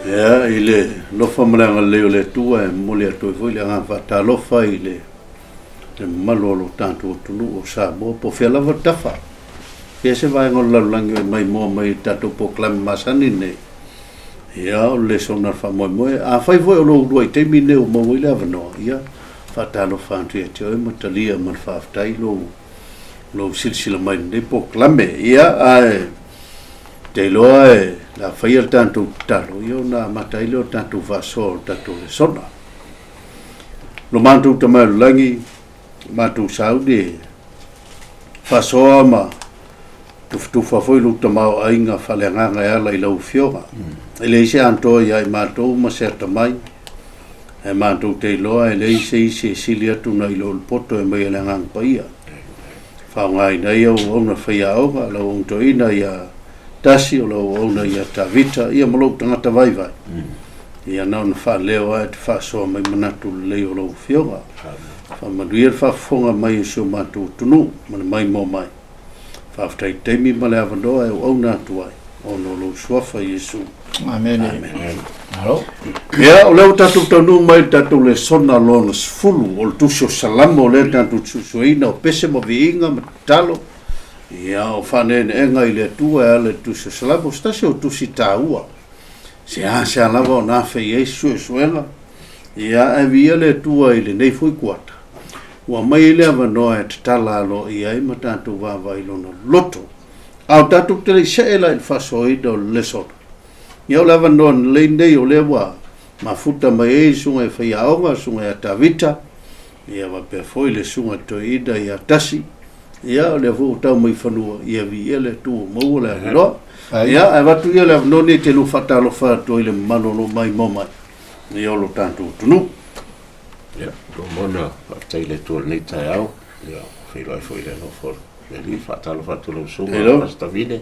Ia, i le alofa ma le agalelei o le Atua e momoli atu ai foi le agaga faatalofa i le le mamalu o lo tatou atunuu o Samoa, po o fea lava le tafa. Fea se vaega o le lalolagi o e maimoa mai i le tatou polokalame masani lenei. Ia, o le lesona o le faamoemoe. Afai foi o lou uluai taimi lenei ua maua ai le avanoa, ia, faatalofa atu ia te oe ma talia ma le faafetai lou lou silasila mai i lenei polokalame. Ia, ae te iloa e le a faia le tatou tatalo, ia ona amata ai lea o le tatou faasoa o le tatou lesona. Lo matou Tama i le Lagi, matou sauni e faasoa ma tufatufa foi lou tamaoaiga faaleagaga e ala i lau Afioga. E leai se atoa ia i matou ma se atamai, ae matou te iloa e leai se isi e sili atu nai lo le poto e aumai e le Agaga Paia. Faaaogaina ai au auauna faiaoga, lau auauna toeaina ia Tasi, o lau auauna ia Tavita, ia ma lou tagata vaivai. Ia na ona faaleo lava e te faasoa mai manatu lelei o lau Afioga. Faamanuia le faafofoga mai o si o matou atunuu ma le maimoa mai. Faafetai i le taimi ma le avanoa e auauna atu ai, ona o lou Suafa Iesu. Amene. Amene. Malo. Ia, o lea ua tatou taunuu mai i le tatou lesona lona 10 o le Tusi o Salamo lea tatou te suesueina o pese ma viiga ma tatalo. Ia, o faaneeneega i le Atua e ala i le Tusi o Salamo, o se tasi o tusi taua. Seasea lava ona afe i ai se suesuega, ia, ae viia le Atua i lenei foi kuata, ua aumai ai le avanoa e tatala aloaia ai ma tatou vaavaai i Lona loto. A o tatou te le i see la i le faasoaina o le lesona, ia o le avanoa lelei lenei o lea ua mafuta mai ai le susuga i faiaoga, le susuga ia Tavita, ia faapea foi le susuga i le toeaina ia Tasi, ia o lea foi ua tau mai i fanua, ia viia le Atua ua maua le avanoa. Ia, ae avatu ia le avanoa lenei e te lua faatalofa atu ai i le mamalu o lo o maimoa mai ia o lo tatou atunuu. Ia, lomona, faafetai i le Atua i lenei taeao. Ia, feiloai foi i le alofa o le Alii. Faatalofa atu i lau susuga, Pastor Vine,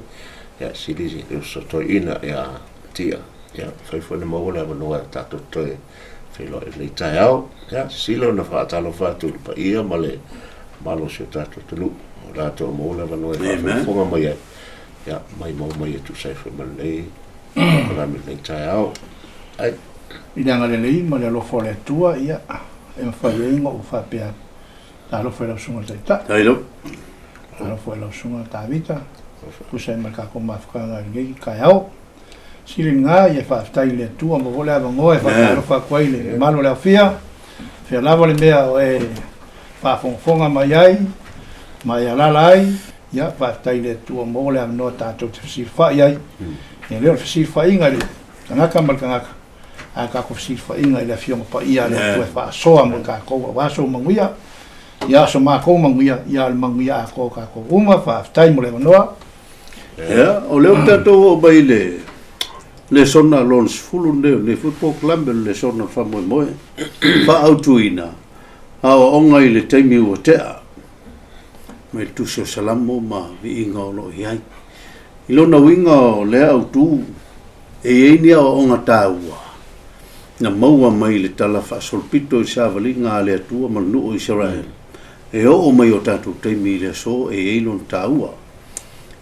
ia, sili le uso toeaina ia Tia. Ia, fai foi ona maua le avanoa e tatou toe feiloai i lenei taeao. Ia, sili ona faatalofa atu i le paia ma le mamalu o si o tatou atunuu, o latou maua le avanoa e faafogafoga mai ai, ia, maimau mai e tusa ai foi ma lenei polokalame i lenei taeao. Ai. I le agalelei ma le alofa o le Atua, ia, e mafai ai ona ou faapea atu, Talofa i lau Susuga i le Taitai. Tailo. Talofa i lau Susuga Tavita, tusa ai ma le tatou mafutaga i lenei taeao. Sili lena, ia faafetai i le Atua maua foi le avanoa e faatalofa atu ai i le mamalu o le aofia, fea lava le mea o e faafogafoga mai ai ma e alaala ai, ia faafetai i le Atua maua le avanoa tatou te fesilafai ai. E le o le fesilafaiga i le tagata ma le tagata, a o le tatou fesilafaiga i le Afioga Paia a le Atua e faasoa mo tatou aua sou manuia, ia so matou manuia, ia o le manuia atoa o tatou uma. Faafetai mo le avanoa. Ia, o lea ua tatou oo mai i le lesona lona 10 lenei o lenei foi polokalame o le lesona o le faamoemoe faaautuina aoaoga i le taimi ua tea mai le Tusi o Salamo ma viiga o lo o i ai. I lona uiga o lea autu, e i ai ni aoaoga taua na maua mai i le tala faasolopito i le savaliga a le Atua ma le nuu o Isaraelu e oo mai i o tatou taimi i le aso e i ai lona taua.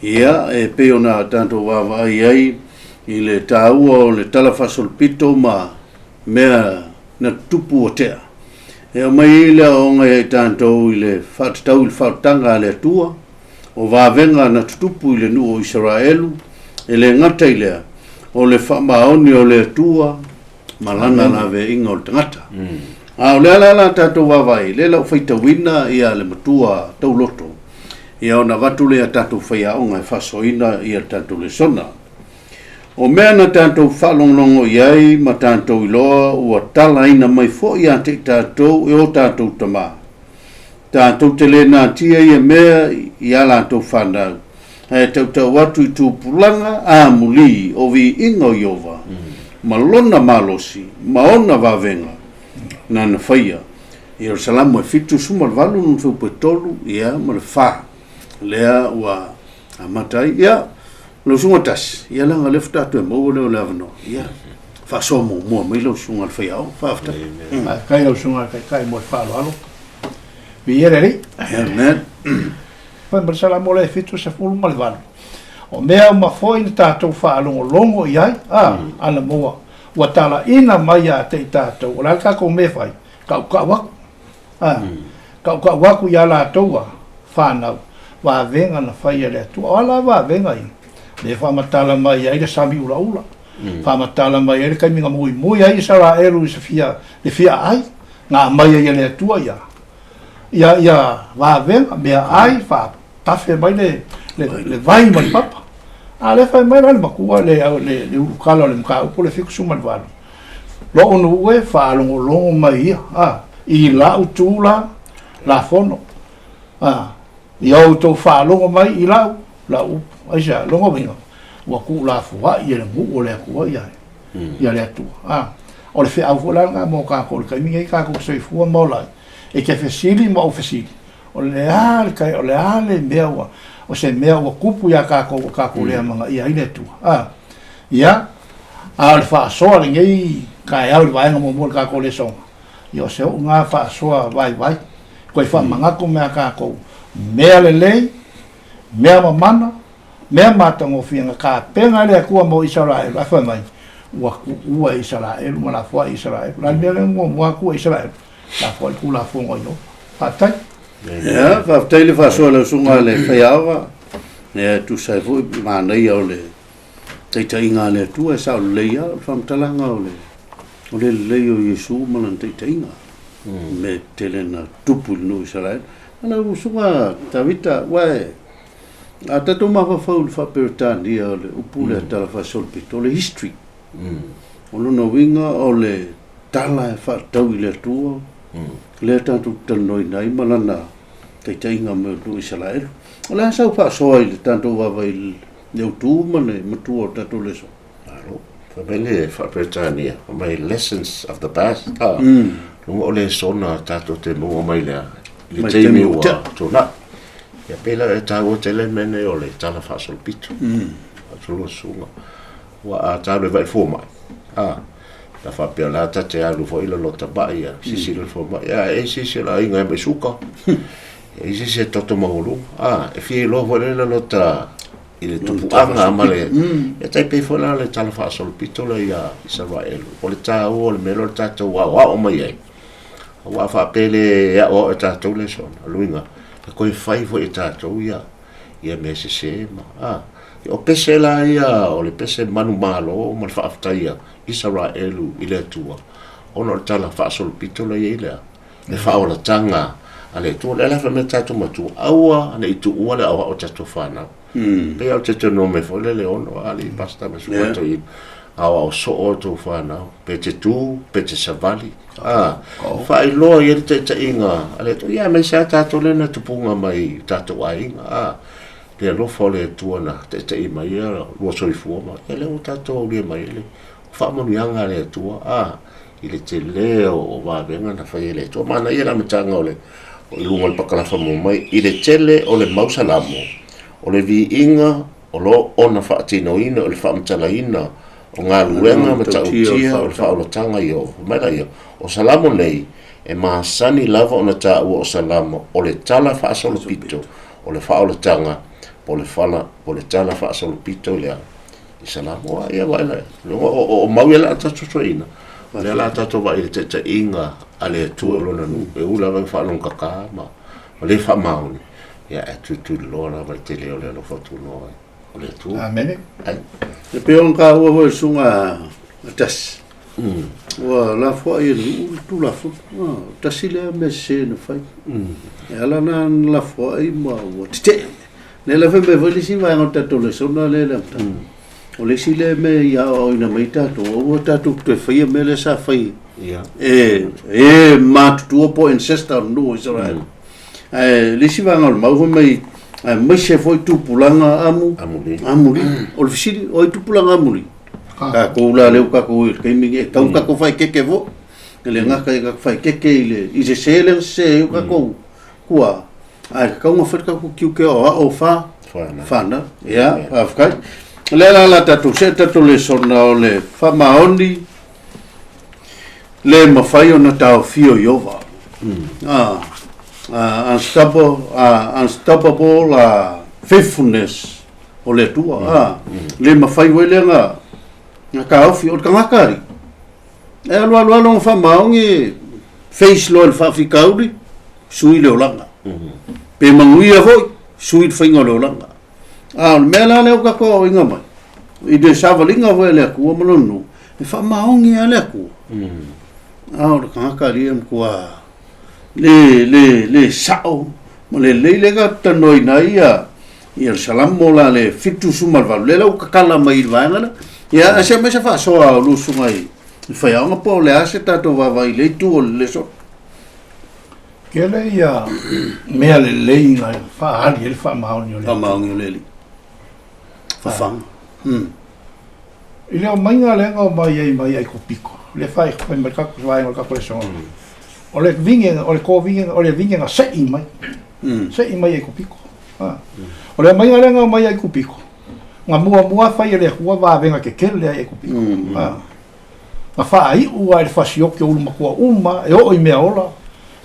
Ia, e pei ona tatou vaavaai ai i le taua o le talafaasolopito ma mea na tutupu ua tea. E aumai ai le aoaoga ia i tatou i le faatatau i le faaolataga a le Atua, o vavega na tutupu i le nuu o Isaraelu, e le gata i lea, o le faamaoni o le Atua ma lana laveaiga o le tagata. A o le ala la tatou vaavaai, lea la ua faitauina ia le matua tauloto, ia ona avatu lea ia tatou faiaoga e faasoaina ia le tatou lesona. O mea na tatou faalogologo i ai ma tatou iloa ua talaina mai foi ia te i tatou e o tatou tama. Tatou te le natia ia mea i a latou fanau, ae tautau atu i tupulaga amuli o viiga o Ieova, ma lona malosi, ma ona vavega nana faia. Ia o le Salamo e 78 lona fuaiupu e 3 ia ma le 4 lea ua amata ai. Ia, lau Susuga Tasi, ia leaga o lea faatoa toe maua lea o le avanoa. Ia, faasoa muamua mai lau Susuga i le Faiaoga. Faafetai. Faafetai i lau Susuga i le Taitai mo le faaaloalo. Viia le Alii. Amen. Fai mai le Salamo lea e 78. O mea uma foi na tatou faalogologo i ai, a, ana maua. Ua talaina mai ia te i tatou, o le a le tatou mea e fai? Tautau aku. A, tautau aku iā latou a fanau, vavega na fai e le Atua. O a la vavega ia? Lea e faamatala mai ai le sami ulaula, faamatala mai ai le taimi na muimui ai Isaraelu i se fia, le fia aai, na aumai ai e le Atua ia, ia, ia vavega, meaai, faatafe mai le, le, le vai ma le papa. A lea fai mai la le matua, le, le, le ulukala o le mataupu le 78, Lo'u nuu e faalogologo mai ia, a, i la'u tu la, lafono, a, ia outou faalogo mai i la'u, la'u upu. Aisea? Lona uiga, ua tuulafoa'i e le nuu o le Atua ia, ia le Atua. A, o le feau foi la lena mo tatou i le taimi nei tatou te soifua ma ola ai, e te fesili ma ou fesili, o le a le, o le a le mea ua, o se mea ua tupu iā tatou ua tatou le amanaia ai le Atua. A, ia, A o le faasoa lenei taeao i le vaega muamua o le tatou lesona, ia o se o'u na faasoa vaivai, toe faamanatu mai a tatou mea lelei, mea mamana, mea matagofie na tapena e le Atua mo Isaraelu, ae fai mai, ua tuua e Isaraelu ma lafoai e Isaraelu. O le a le mea lea na muamua atu e Isaraelu? Lafoai le Tulafono a Ieova. Faafetai. Ia, faafetai le faasoa i lau susuga i le faiaoga, ia e tusa ai foi manaia o le taitaiga a le Atua e sao lelei lava o le faamatalaga o le o le lelei o Iesu ma lana taitaiga. Mm. Mea tele na tupu i le nuu Isaraelu. Ala usuga Tavita, ua e a tatou mafaufau i le faa-Peretania o le upu lea tala faasolopito, o le history. Mm. O lona uiga o le tala e faatatau i le Atua, mm. lea tatou te talanoaina ai ma lana taitaiga mai o le nuu Isaraelu. O le a sau faasoa i le tatou vaavaai i le autu ma le matua o le tatou leso? Malo. Fai mai le faa-Peretania, fai mai lessons of the past. Ha. Mm. Luga o lesona tatou te maua mai lea i le taimi ua tuanai. Ia pei la e taua tele mea nei o le tala faasolopito. Mm. Faasolo susuga. Ua a talu e vai fomai. A, na faapea la ta te alu foi le lota mai ia, sisi le fomai. A e sisi la inga e mai suka. E sisi e toto maualuga. A, e fia iloa foi le lota i le tupuaga ma le e tai pei foi la le tala faasolopito lea ia Isaraelu. O le taua o le mea lea o le tatou aoao mai ai. Aua a faapea e le aoao e tatou le sona, o le uiga, e toe fai foi e tatou ia ia mea sese ma, a. O pese la ia, o le pese manumalo ma le faafetai a Isaraelu i le Atua, ona o le tala faasolopito lea e i ai lea, le faaolataga a le Atua. O lea la fai mai le tatou Matua, aua ne i tuua le aoao o tatou fanau. E pei lava o le Deuteronome foi lea le 6, a alii pastor ma susuga toeaina, aoao soo a outou fanau, pe te tu, pe te savali, a, faailoa i ai le taitaiga a le Atua. Ia aemaise lava tatou lea na tupuga mai i tatou aiga, a, le alofa o le Atua na taitai mai ia lua soifua ma, ia lea ua tatou aulia mai ai le faamanuiaga a le Atua, a, i le tele o vavega na fai e le Atua. Manaia le amataga o le i luga o le pakalafa mua mai, i le tele o le mau salamo, o le viiga o lo o na faatinoina o le faamatalaina o galuega matautia o le faaolataga i o. Fai mai laia, o salamo nei, e masani lava ona taua o salamo o le tala faasolopito o le faaolataga po o le fala po o le tala faasolopito i le i Salamo. A ia vaai la, o mau ia la a tatou toeaina, o lea la a tatou vaai i le taitaiga a le Atua i lona nuu, e ui lava ina faalogogata ma le faamaoni, ia ae tulituliloa lava le tele o le alofa tunoa o le Atua. Amene. Ai. E pei ona taua foi e le susuga a Tasi, ua lafoai e le nuu le Tulafono. Ah, tasi lea mea sese na fai. E ala la ona lafoai ma ua tetee. Lea la fai mai foi le isi vaega o le tatou lesona lea i le amataga. O le isi lea mea i aoaoina mai tatou, aua tatou te toe faia mea lea sa fai e e matutua po o ancestor o le nuu o Isaraelu. Ae le isi vaega o le mau fai mai, aemaise foi tupulaga amu, Amuli. amuli. O le fesili, o ai tupulaga amuli? Tatou la lea ua tatou i le taimi lenei, e tatau ona tatou faaeteete foi. E le gata i tatou faaeteete i le i sese lea na sese ai o tatou tuaa, ae tatau ona fai le tatou tiute aoao o fa fanau. Ia, faafetai. O lea la o le a tatou see le tatou lesona o le faamaoni le mafai ona taofia o Ieova. Unstoppable, unstoppable faithfulness o le Atua. Le mafai foi lea na taofi o le tagata alii. E alu alu alu ona faamaoni face loa i le faafitauli, sui le olaga. Pe manuia foi, sui le faiga o le olaga. A o le mea la lea ua tatou aoaoina mai, i le savaliga foi a le Atua ma Lona nuu, e faamaoni lava le Atua. A o le tagata alii e matua le, le, le sao ma le lelei lea tatou te talanoaina ai ia, ia le Salamo la le 78, lea la ua tatala mai i le vaega lea. Ia, ae se aumai se faasoa a lua susuga i le faiaoga po o le a se tatou vaavaai i lea itu o le lesona. Tele ia mea lelei na faaali ai le faamaoni o le Atua. Faamaoni o le Alii. Fafaga. I le omaiga lea na omai ai mai Aikupito, lea fai fai mai le vaega o le tatou lesona, o le viga, o le viga, o le viga na sei mai, sei mai Aikupito. O le omaiga lea na omai Aikupito, na muamua fai e le Atua vavega tetele ai Aikupito. Na faaiu lava i le fasioki o ulumatua uma e oo i mea ola,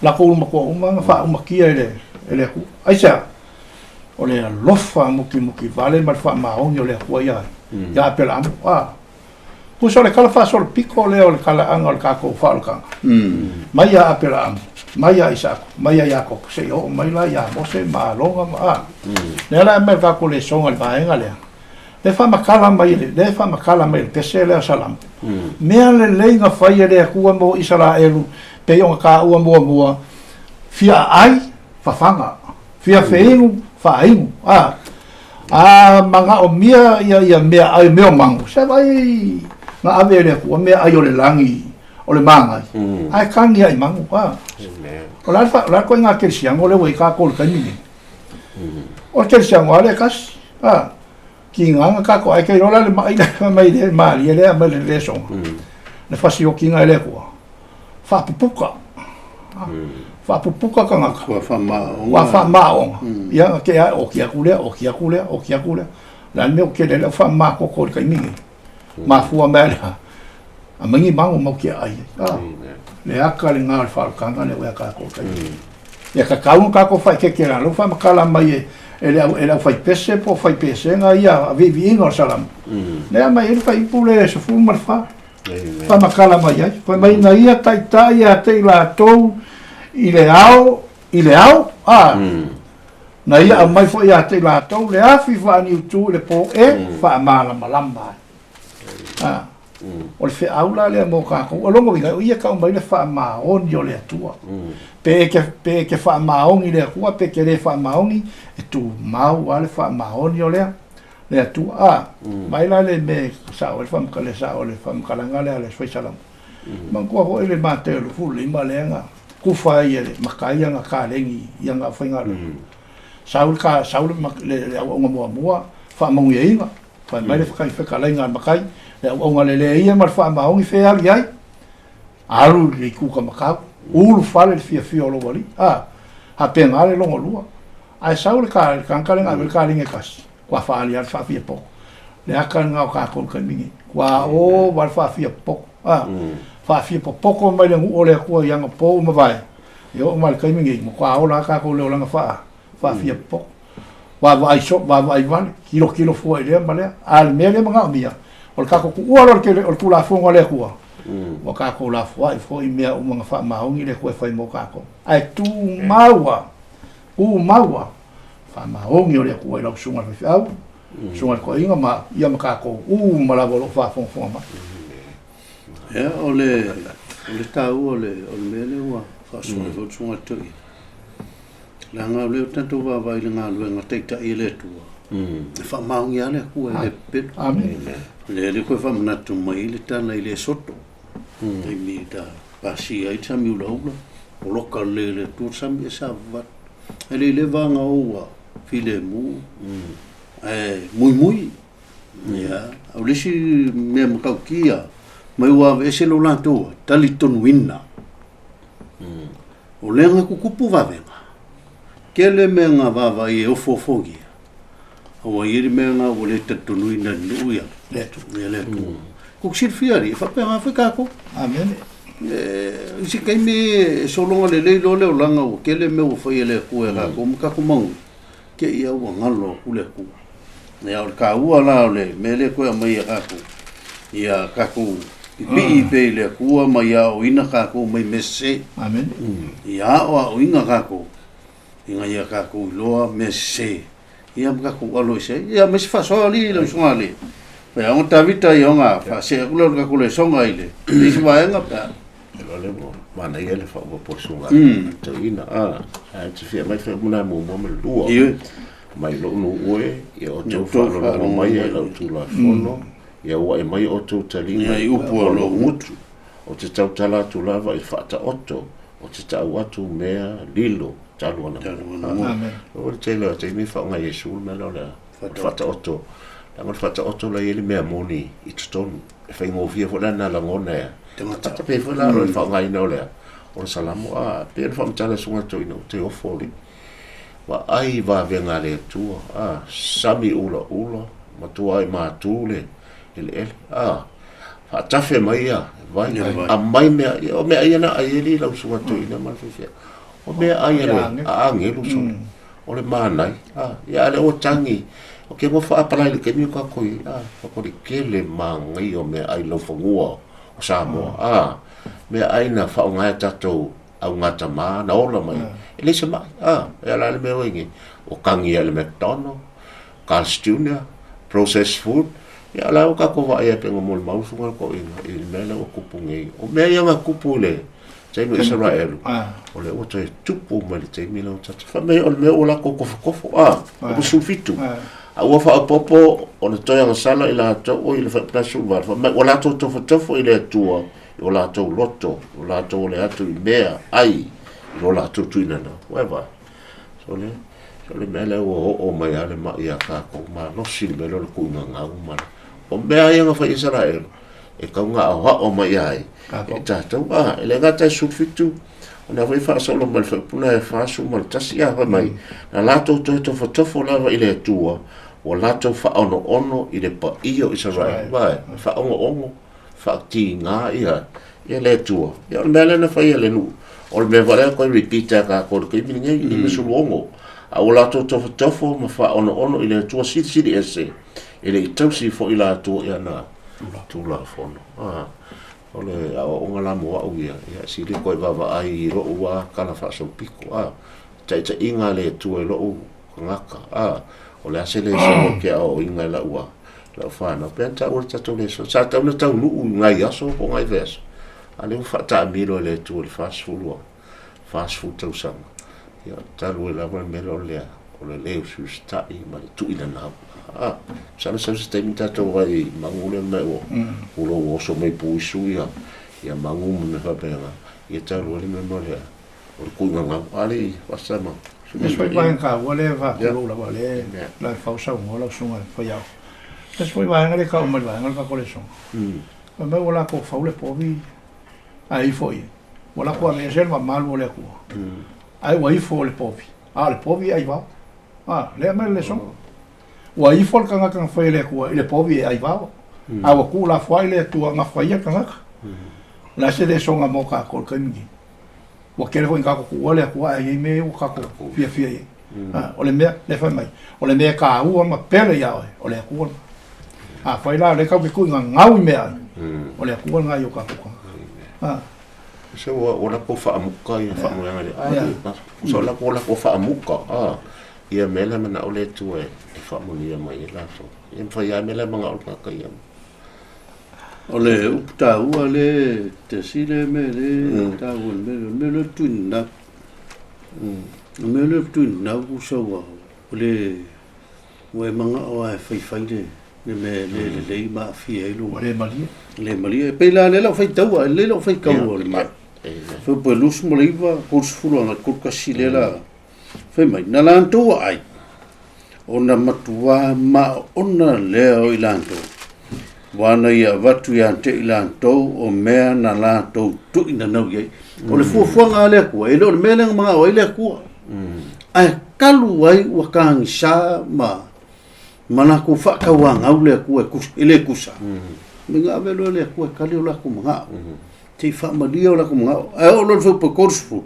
latou ulumatua uma na faaumatia e le e le Atua. Aisea? O le alofa mukimuki vale ma le faamaoni o le Atua ia ia Apelaamu. A tusa o le tala faasolopito lea o le talaaga o le tatou faaolataga, mai ia Apelaamu, mai ia Isaako, mai ia Iakopo, seia oo mai la ia Mose ma Alona ma a. Lea la e aumai le tatou lesona i le vaega lea, Lea e faamatala mai e lea e faamatala mai e le pese lea o Salamo, mea lelei na fai e le Atua mo Isaraelu, pei ona taua muamua, fia aai, fafaga, fia feinu, faainu. A, a manaomia ia, ia meaai, mea o manu, se vaai na ave e le Atua meaai o le lagi, o le magai, ae tagi lava i manu. A, o le a le o le a le ituaiga kerisiano lea ua i ai tatou i le taimi lenei? O le kerisiano lava lea e tasi. A, Tiga na tatou ae te iloa la le ma'i lea fai mai le malie lea aumai le lesona le fasiokiga e le Atua faapupuka faapupuka tagata Ua faamaoga. Ua faamaoga ia na tea oki atu lea oki atu lea oki atu lea le a le mea ua tele ai le au faamamatoto i le taimi nei mafua mai lea aumai ni mago mau te aai ai le aka lena o le faaolataga lea ua ia tatou i le taimi nei. Ia tatau ona tatou faaeteete lalo faamatala mai e e le au e le aufaipese po o faipesega ia viiviiga o le Salamo. Lea aumai ai le fuaiupu lea 14. Faamatala mai ai, fai mai na ia taitai ia te i latou i le ao, i le ao, a, na ia aumai foi ia te i latou le afi faaniutu i le po e faamalamalama ai. A, O le feau la lea mo tatou. O lona uiga, o ia e tau mai le faamaoni o le Atua. Pe e te, pe e te faamaoni i le Atua, pe e te le faamaoni, e tumau lava le faamaoni o le, le Atua. A, vaai la le mea e sao ai le faamatalaga, le sao o le faamatalaga lea a le Fai Salamo. Manatua foi le Mateo 25 lea na tufa ai e le matai ana kaleni i ana aufaigaluega. Sau le, sau le, le, le auauna muamua, faamanuiaina, Fai mai le fetalaiga a le matai, le auauna lelei ia ma le faamaoni fea e alu i ai? Alu i le itu kamakau, ulu fale le fiafia o lou alii. A, faapena le lona lua. Ae sau le tagata lea na ave le kaleni e tasi, ua faaali lava le faafia poto. Le aka lena o tatou i le taimi nei. Ua ova le faafia popoto. A, faafia popoto mai le nuu o le Atua i anapo ua mavae, e oo mai i le taimi nei, matua ola lava tatou i le olaga faafia popoto. Vaavaai soo, vaavaai vale, tilotilo fua i lea ma lea. A o le mea lea e manaomia, o le tatou tuua loa o le Tulafono a le Atua, ua tatou lafoai foi i mea uma na faamaoni le Atua e fai mo tatou. Ae tumau lava, tumau lava, faamaoni o le Atua i lau susuga i le faifeau, susuga i le toeaina ma ia ma tatou uma lava o lo o faafogafoga mai. Ia, o le, o le taua o le, o le mea lea ua faasoa ai foi le susuga i le toeaina, Leaga o lea ua tatou vaavaai i le galuega taitai a le Atua, e faamaoni lava le Atua e le pepelo. Amene. O lea le toe faamanatu mai ai le tala i le Esoto, taimi na pasia ai le sami ulaula, poloka lelei e le Atua le sami ae savavali. Ae le i leva ona o ua filemu, ae muimui. Ia, o le isi mea matautia, mai ua aveese lo latou talitonuina. O lea na tutupu vavega, tele mea na vaavaai e ofoofogia, aua e i ai le mea na ua le talitonuina e le nuu ia le Atua. Ia le Atua. Kou silafia alii, e faapena foi tatou. Amene. I se taimi e sologa lelei loa le olaga ua tele mea ua fai e le Atua e tatou ma tatou manuia, te i lava ua galo atu le Atua. Ia, o le taua la o le mea lea e toe aumai ia tatou, ia tatou. Pipii pea i le Atua ma ia aoina kākou mai mea sesē. Amen. Ia aoaoina kākou ina ia kākou iloa mea sesē. Ia ma kākou alo ese ai. Ia ma se faasoa alii i le usoga a le. Faiaoga Tavita ia ona faasee atu lea o le tatou lesona i le isi vaega pe a. Ua le ua manaia le faaopoopo o le susuga toeaina. Ae te fia aumai faaiuga muamua ma le lua. Ioe. Mai lou nuu e, ia outou faalogologo mai i lau Tulafono, ia ua'i mai outou taliga i upu a lou gutu. Ou te tautala atu lava i le faataoto, ou te tau atu mea lilo talu anamua. O le tele o taimi e faaaoga e Iesu le mea lea o le faataoto. Leaga o le faataoto la e i ai le mea moni i totonu. E faigofie foi la na lagona e tagata. Pei foi la o le faaaogaina o le o le Salamo, a pei ona faamatala e Susuga Toeaina, ou te ofo i le vaai i vavega a le Atua, a sami ulaula, matua ai matu le eleele, a faatafe mai ia vai, aumai mea, o mea ia na ai e lau Susuga Toeaina ma le faifeau. O mea ai a agelu sole. O le manai, a, ia a lea ua tagi, o ke ua faapalai le taimi o kākou i ai, a, o le tele manaia o meaai laufanua o Samoa, a, meaai na faaaoga e tatou augatama na ola mai, e leai se ma'i, a, e ala le mea ua i nei, ua tagi ia i le McDonald, Carl's Junior, processed food, ia o la ua tatou vaai ai pei ona molimau le Susuga i le Toeaina i le mea lea ua tupu nei. O mea ia na tupu i le taimi o Isaraelu, o lea ua toe tupu mai le taimi lea o tatou. Fai mai o le mea ua latou tofotofo, a, ua 17. A ua faaopoopo o le toe agasala i latou oi le faipula 18, fai mai ua latou tofotofo i le Atua i o latou loto, o latou ole atu i mea ai i lo latou tuinana. Ua e vaai? So le, so le mea lea ua oo mai lava le ma'i ia tatou, malosi le mea lea o le tuuina gau ma le... O mea ia na fai e Isaraelu, e tau na aoao mai ai e tatou. A, e le gata e 17, o lea foi e faasolo mai le faipuna e 41, a fai mai, na latou toe tofotofo lava i le Atua, ua latou faaonoono i le paia o Isaraelu. Vaai, faaonoono, faatiga ia, ia le Atua. Ia o le mea lea na fai e le nuu. O le mea foi lea toe repeat a tatou i le taimi lenei, 56. A ua latou tofotofo ma faaonoono i le Atua Silisili Ese, e le i tausi foi latou i ana Tulafono. A, o le aoaoga la mo au ia, ia sili koe vaavaai i lou lava tala faasolopito, a, taitaiga a le Atua i lou tagata, a, o le a se lesona ou te aoaoina i lau lau fanau. Pei ona taua le tatou lesona, sa tatau ona taunuu i nai aso po o nai vaiaso, a o lea ua faataamilo e le Atua i le 40 40 tausaga. Ia, talu ai lava le mea lea o le, o le le usiusitai ma le tuuinanau. Ah, masalo sau se taimi tatou ai i magu lea mai ua ua ua oso mai puisu ia ia magu ma mea faapena. Ia talu ai le mea o le o le tuuinanau. A le fasa ma Se foi vaega taua lea e faatulou lava lea la e fau saunoa lau susuga i le faiaoga. Se foi vaega lea e tau mai le vaega o le tatou lesona. Fai mai ua latou fau le povi ae ifo i ua latou aveese le mamalu o le Atua. Ae ua ifo le povi. A o le povi e ai vao. A, lea mai le lesona. Ua ifo le tagata na fai e le Atua i le povi e ai vao. A ua tuulafoai le Atua na faia le tagata. O le a se lesona mo tatou i le taimi lenei? Ua tele foi ina tatou tuua le Atua ae i ai mea ia ua tatou fiafia i ai. A, o le mea, lea fai mai, o le mea e taua ma pele ia oe, o le Atua lena. Afai la o lea tatou te tuuina gau i meaai, o le Atua lena i o tatou tagata. A. Se ua ua latou faamuta ia faamoemoega lea. A, so ua latou faamuta, a, ia mea la manao le Atua e faamanuia mai ai latou. Ia mafai lava mea la e manao le tagata ia. O le upu taua lea te sile mea lea taua le mea lea, o le mea lea o le tuinau. O le mea lea o le tuinau usa ua le ua e manao lava e faifai le le mea e le lelei ma aafia ai lou... Ua le malie. Le malie. E pei la lea lau faitaua, e lelei lau faitaua o le mai. Fai pe 29, 30 agai 31 lea la. Fai mai, na latou ai, ona matuā maona lea o i latou, ua na ia avatu ia te i latou o mea na latou tuuinanau i ai. O le fuafuaga a le Atua, e le o le mea lea na manao ai le Atua. Ae talu ai ua tagisa ma ma latou faatauagau le Atua e tusa, e le tusa. Me na ave loa le Atua e tali o latou manao. Se i faamalie o latou manao. Ae oo loa i le fuaiupu 30,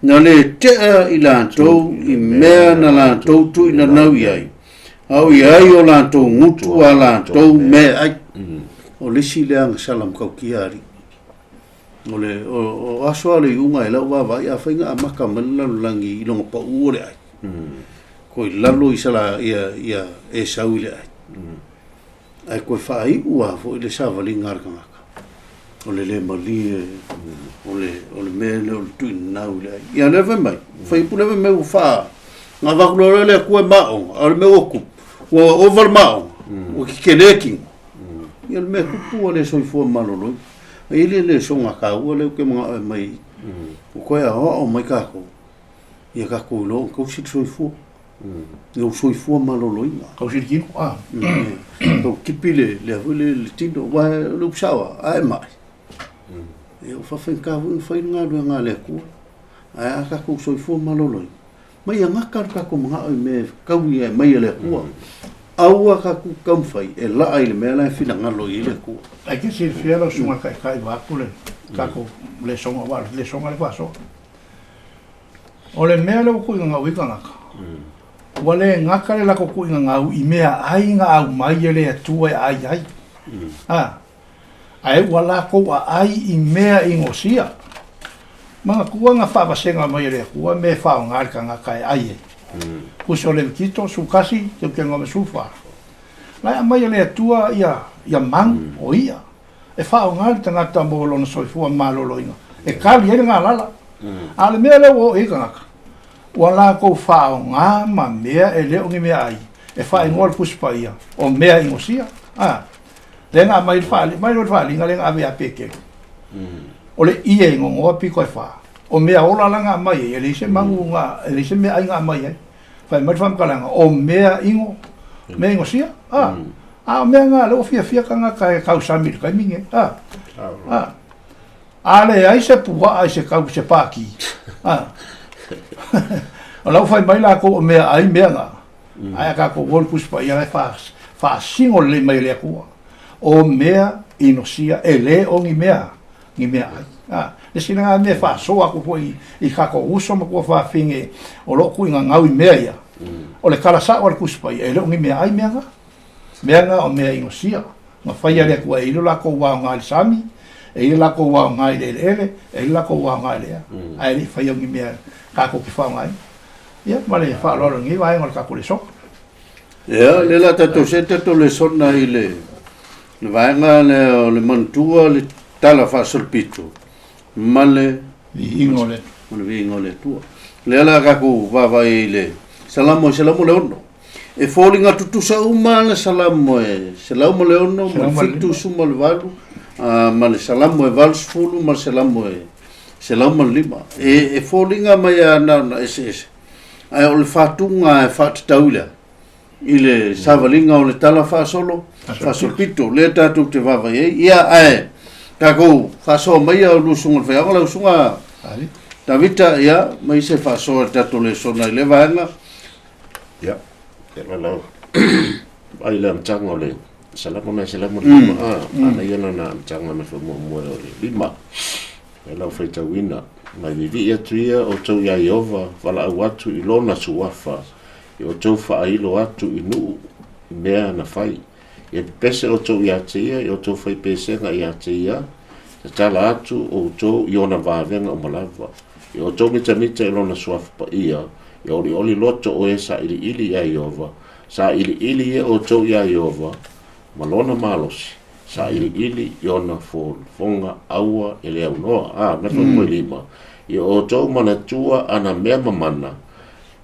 na le tea i latou i mea na latou tuuinanau i ai, a o i ai o latou gutu a latou meaai. O le isi lea agasala matautia a alii. O le o, o aso a le iuga e lau vaavaai afai na amata mai le lalolagi i lona pau o le ai. Koe lalo i sala ia ia Esau i le ai. Ae koe faaiu a foi le savaliga a le tagata. O le le malie, o le o le mea lea o le tuuinau i le ai. Ia lea fai mai, fuaiupu lea fai mai ua faa na avatu loa le Atua e maoga, a o le mea ua tupu, ua ova le maoga, ua tetele tino. Ia o le mea tupu ua le soifua maloloina. E le le soga taua lea ou te manao e aumai i i. Ua toe aoao mai tatou, ia tatou iloa ona tausi le soifua. Lou soifua maloloina. Tausi le tino, a. Tau tipi le, lea foi le, le tino. Aua o le upu sao lava, a e mai, ia ua faafaigata foi ona fai le galuega a le Atua. Ae a tatou soifua maloloina, Ma ia gata lo tatou manao i mea e fetaui e aumai e le Atua. Aua tatou te taumafai e laa i le mea la e finagalo i ai le Atua. Ae te silafia lau susuga i le Taitai vaeatu le tatou lesona aua o le lesona lea faasoa. O le mea lea ua tuuigagau ai tagata, ua le gata le latou tuuigagau i meaai na aumai e le Atua e aai ai. A. Ae ua latou aai i mea i gosia. Manatua na faavasega mai e le Atua mea e faaaoga le tagata e ai ai. Pusi o Levitito, 11, teuteuga ma 14. La e aumai e le Atua ia, ia manu o i'a e faaaoga le tagata mo lona soifua maloloina, e kali ai le galala. A o le mea lea ua oo i ai tagata, ua latou faaaoga ma mea e le o ni meaai e faaigoa le Tusi Paia o mea i gosia. A. Lea na aumai le faali, mai loa le faaliga lea na ave ia Petelo. O le ie e gogoa pito e fa. O mea ola la na aumai ai, e leai se manu na, e leai se meaai na aumai ai. Fai mai le faamatalaga, o mea ino, mea inosia, a. A o mea na lea ua fiafia tagata e tausami i le taimi lenei, a. A. A leai se puaa i se kau se pākī, a. O la ua fai mai lakou o meaai mea na. Ae a tatou o i le Tusi Paia la e faasino lelei mai e le Atua, o mea inosia e le o ni mea, ni mea ai. A, le isi lena mea e faasoa atu foi i tatou uso ma tuafafine o lo o tuuigagau i mea ia, o le tala sao a le Tusi Paia, e le o ni mea ai mea na. Mea na o mea inosia, na faia e le Atua e i ai lo latou aoga i le sami, e i ai le latou aoga i le eleele, e i ai le latou aoga i le ea, ae le i faia o ni mea tatou te faaaogaina. Ia, ma le faaaloalo i lenei vaega o le tatou lesona. Ia, lea la tatou see tatou lesona i le le vaega lea o le manatua le tala faasolopito ma le viiga o le ma le viiga o le Atua. Lea la tatou vaavaai i le Salamo e 106. E foliga tutusa uma le Salamo e 106 ma le 78 ma le Salamo e 80 ma le Salamo e 105. E foliga mai lava na ona eseese, ae o le faatuga e faatatau i le a? I le savaliga o le tala faasolo, faasolopito, lea tatou te vaavaai ai. Ia, ae tatou faasoa maia o lua susuga i le faiaoga, lau susuga Tavita, ia, mai se faasoa i le tatou lesona i lea vaega. Ia, e lau ai le amataga o le Salamo na 105, a, manaia lana amataga na faamuamua o le 5. E lau faitauina, mai vivii atu ia outou iā Ieova, valaau atu i lona suafa, ia outou faailo atu i nuu i mea na fai. Ia pepese outou iā te ia, ia outou fai pesega iā te ia, tatala atu outou i ona vavega uma lava. Ia outou mitamita i lona suafa paia, ia olioli loto o e sailiili iā Ieova, sailiili ia outou iā Ieova ma lona malosi, sailiili i ona fofoga aua e le aunoa. A, me mm. lima. Ia outou manatua ana mea mamana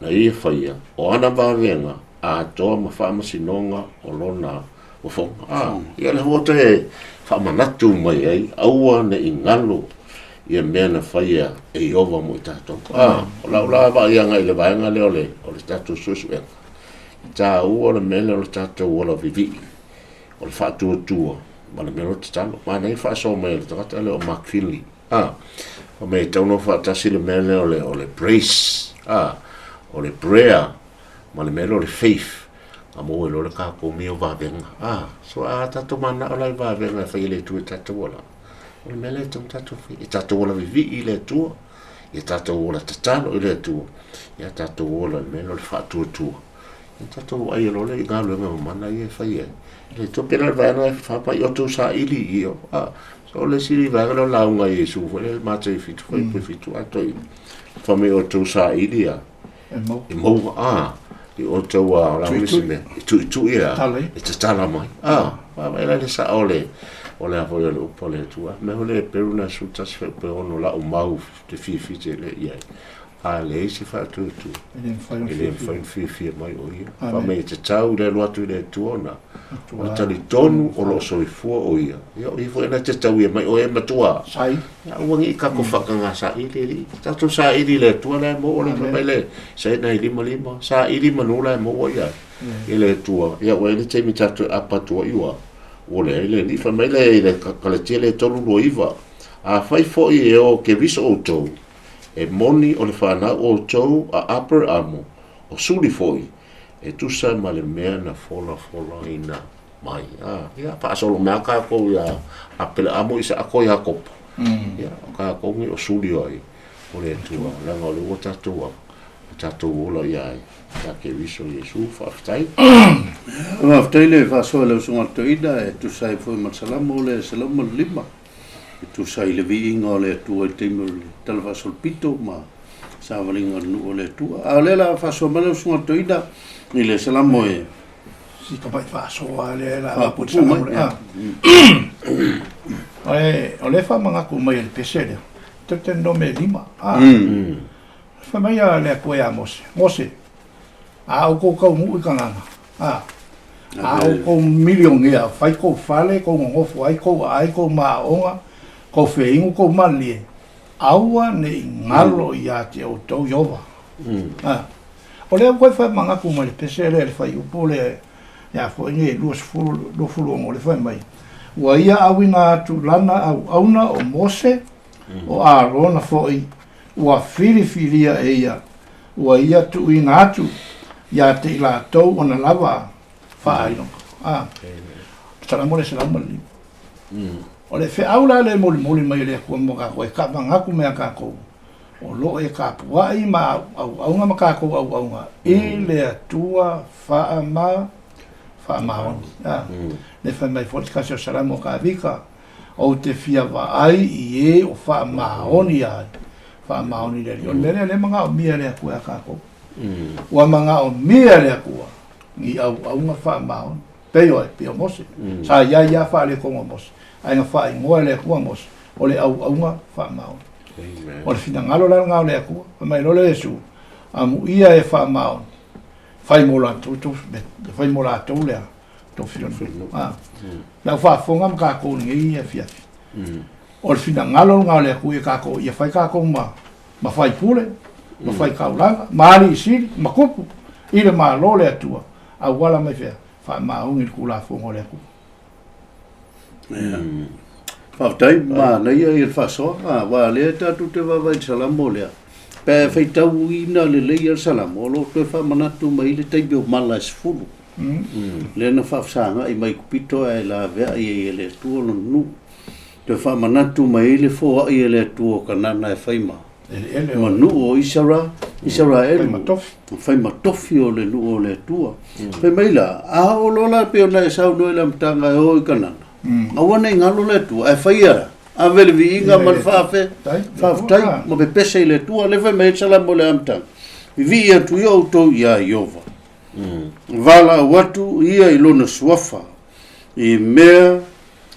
na ia faia, o ana vavega atoa ma faamasinoga o lona fofoga. A, ia le ua toe faamanatu mai ai, aua ne i galo ia mea na faia e Ieova mo i tatou. A, o lau la vaai agai i le vaega lea o le, o le tatou suesuega. E taua le mea lea o le tatou ola vivii, o le faatuatua ma le mea lea o le tatalo. Manaia le faasoa mai a le tagata lea o Mark Finley. A, fai mai e tatau ona faatasi le mea lea o le, o le praise, a, o le prayer ma le mea lea o le faith. A maua ai loa le tatou mea o vavega. A, so a tatou mananao la i vavega e fai e le Atua i tatou ola, o le mea lea e tatau ona tatou fai, e tatou ola vivii i le Atua, ia tatou ola tatalo i le Atua, ia tatou ola i le mea lea o le faatuatua. Ona tatou vaai loa lea i galuega mamana ia e fai ai. E le iloa pe na o le vaega e faapai o outou saili i i. O le isi vaega lea o le lauga a Iesu foi lea i Matei 7 fuaiupu 7 atoa i fai mai outou saili a e maua a i outou a o le a le isi mea e tuitui a e tatala mai a vaavaai la i le sao o le o le a foi o le upu a le Atua mea foi lea Heperu na 11 fuaiupu 6 lau mau te fiafia tele i ai A leai se faatuatua, e le mafai ona fiafia mai o ia. Fai mai e tatau i le alu atu i le Atua ona o talitonu o lo o soifua o ia. Ia o ia foi na te tauia mai oe e matua. Sai. Ia aua ne i tatou faataga saili alii. Tatou saili i le Atua la e maua le fai mai le Isaia nai lima lima, saili manu la e maua ia i le Atua. Ia ua i ai le taimi tatou e apa atu ai ua ua leai le Alii. Fai mai le i le Kalatia le 3:29, Afai foi e o Keriso outou, E moni o le fanau outou a Aperamo, o Suli foi, e tusa ma le mea na folafolaina mai. A, ia, faasolo mai lava tatou ia Aperaamo, Isaako, Iakopo. Ia, o tatou nei o Suli o ai? O le Atua, leaga o lea ua tatou, ua tatou ola ia ia Keriso Iesu, faafetai. Faafetai le faasoa i lau Susuga Toeaina e tusa ai foi ma le Salamo lea 105. E tusa ai le viiga o le Atua i le taimi o le Tala Faasolopito ma savaliga o le nuu o le Atua. A o lea la faasoa mai lau Susuga Toeaina i le Salamo e Si tamai faasoa lea la faapuupuu mai. O lea faamanatu mai e le pese lea, Deuteronome 5. Fai mai a le Atua ia Mose, Mose, a outou taunuu i Kanana, a, a outou milionea, fai kou fale, kou nonofo ai, kou aai, kou maaoga, kou feinu, kou malilie, aua ne i galo ia te outou Ieova. A, o lea ua toe faamanatu mai le pese lea i le fuaiupu lea ia foi nei 20, 26 lea fai mai, ua ia auina atu lana auauna o Mose, o Arona foi, ua filifilia e ia, ua ia tuuina atu ia te i latou ona lava faailoga. A, Salamo le 105. O le feau la lea e molimoli mai e le Atua mo tatou, e tavagatu mai a tatou, o lo o e tapuai ma auauna ma tatou auauna i le Atua faama, faamaoni. A, le fai mai foi se tasi o Salamo o Tavita, Ou te fia vaai i e o faamaoni ai, faamaoni i le Alii. O le mea lea, lea e manaomia e le Atua ia tatou. Ua manaomia e le Atua ni auauna faamaoni. Pei o ai? Pei o Mose. Sa i ai lava faaletonu o Mose, ae na faaigoa e le Atua Mose, o le auauna faamaoni. O le finagalo la lena o le Atua. Fai mai loa le Iesu, amuia e faamaoni, fai mo latou, fai mo latou le a? Tofi o le Ah. Lau faafofoga ma tatou i lenei afiafi. O le finagalo lena o le Atua ia tatou, ia fai tatou ma ma faipule, ma faitaulaga, ma alii sili, ma tupu i le Malo o le Atua, auala mai fea? Faamaoni i le Tulafono a le Atua. Faafetai, manaia ia le faasoa, aua o lea tatou te vaavaai i le Salamo lea, pe faitauina lelei lava le Salamo, o lo o toe faamanatu mai le taimi o mala e 10. Lea na faafesagai mai Kupito ae laveai ai e le Atua lona nuu. Toe faamanatu mai ai le foai e le Atua o Kanana e fai ma ma nuu o Isara, Isaraelu, fai ma tofi o le nuu o le Atua. Fai mai la, a oo loa la pei ona e saunoa i le amataga e o i Kanana, aua ne i galo le Atua, ae fai a, ave le viiga ma le faafe, faafetai ma pepese i le Atua. Lea fai mai ai le Salamo i le amataga, Vivii atu ia outou iā Ieova. Valaau atu ia i lona suafa i mea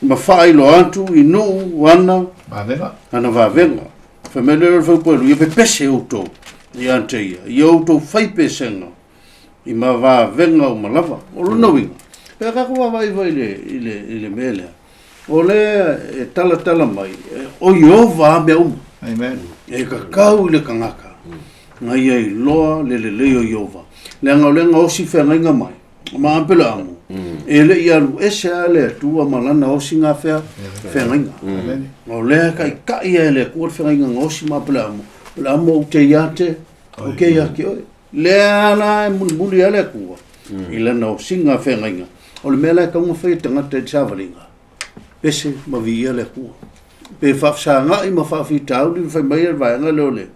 ma faailoa atu i nuu ana vavega. Ana vavega. Fai mai lea o le faupuelu, ia pepese outou ia te ia, ia outou fai pesega i ma vavega uma lava. O lona uiga, pe a tatou vaavaai foi i le, i le, i le mea lea, o lea e talatala mai, o Ieova a mea uma. Amen. E tatau i le tagata na ia iloa le lelei o Ieova, leaga o lea na osi feagaiga mai ma Apelaamu, e le i alu ese lava le Atua ma lana osiga feagaiga. O lea e taitai lava e le Atua le feagaiga na osi ma Apelaamu, Apelaamu ou te ia te, ou te ia te oe. Lea la e mulimuli lava le Atua i lana osiga feagaiga. O le mea la e tatau ona fai e tagata i le savaliga, pese ma viia le Atua. Pe faafesagai ma faafitauli ma fai mai le vaega lea o le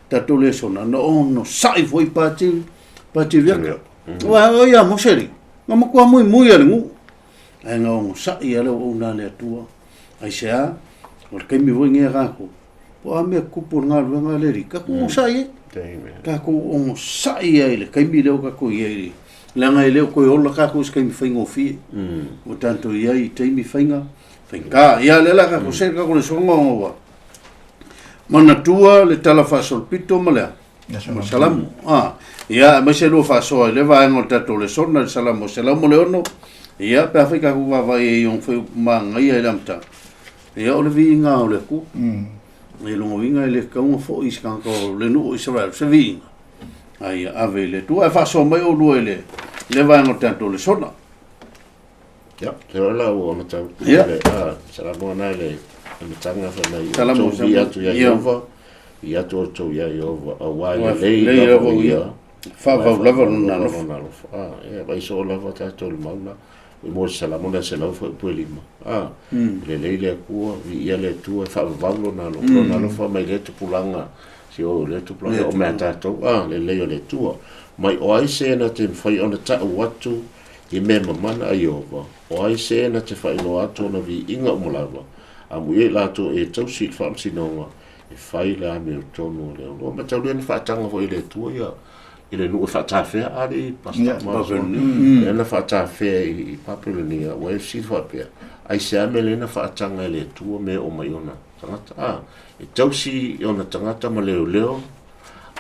tatou lesona, na onosai foi Pati, Pati Riaka. Aua o ia Mose alii, na matua muimui a le nuu, ae na onosai lava le auauna a le Atua. Aisea? O le taimi foi lenei a tatou, po o a mea tupu o le galuega a le Alii, tatou onosai ai. Tatou onosai ai i le taimi lea ua tatou i ai, leaga e le o toe ola tatou i se taimi faigofie. Ua tatou i ai i taimi faiga, faigata. Ia o lea o le a tatou see i le tatou lesona ona ua manatua le Tala Faasolopito ma le a? Ma Salamo. Ah, ia, aemaise lua faasoa i le vaega o le tatou lesona i le Salamo 106. Ia, pe afai tatou vaavaai ai i ona fuaiupu manaia i le amataga, ia, o le viiga o le Atua. I lona uiga e le tatau ona foi i se tagata o le nuu o Isaraelu se viiga, a ia ave i le Atua. Ae faasoa mai oulua i le vaega o le tatou lesona. Ia, te loa la ua matau le Salamo na le amataga fai mai Salamo, outou viia atu ia Ieova, viia atu outou ia Ieova, auā e lelei lava o ia, faavavau lava lona alofa. Lona alofa. Ah, ia, vai soo lava tatou i le mau la. I mo le Salamo lea 105. Ah, lelei le Atua, viia le Atua, e faavavau lona alofa, lona alofa mai lea tupulaga, si o lea tupulaga o mea tatou, ah, lelei o le Atua. Mai o ai se na te mafai ona tau atu I mea mamana a Ieova, o ai se na te faailoa atu ona viiga uma lava, amuia i latou e tausi i le faamasinoga, e fai le amiotonu o le Atua. Mataulia na faataga foi e le Atua ia i le nuu e faatafea a le Pastor Lea na faatafea i Papelonia, ua e fesili faapea, aisea mea lea na faataga e le Atua mea o mai ona tagata? A, e tausi i ona tagata ma leoleo,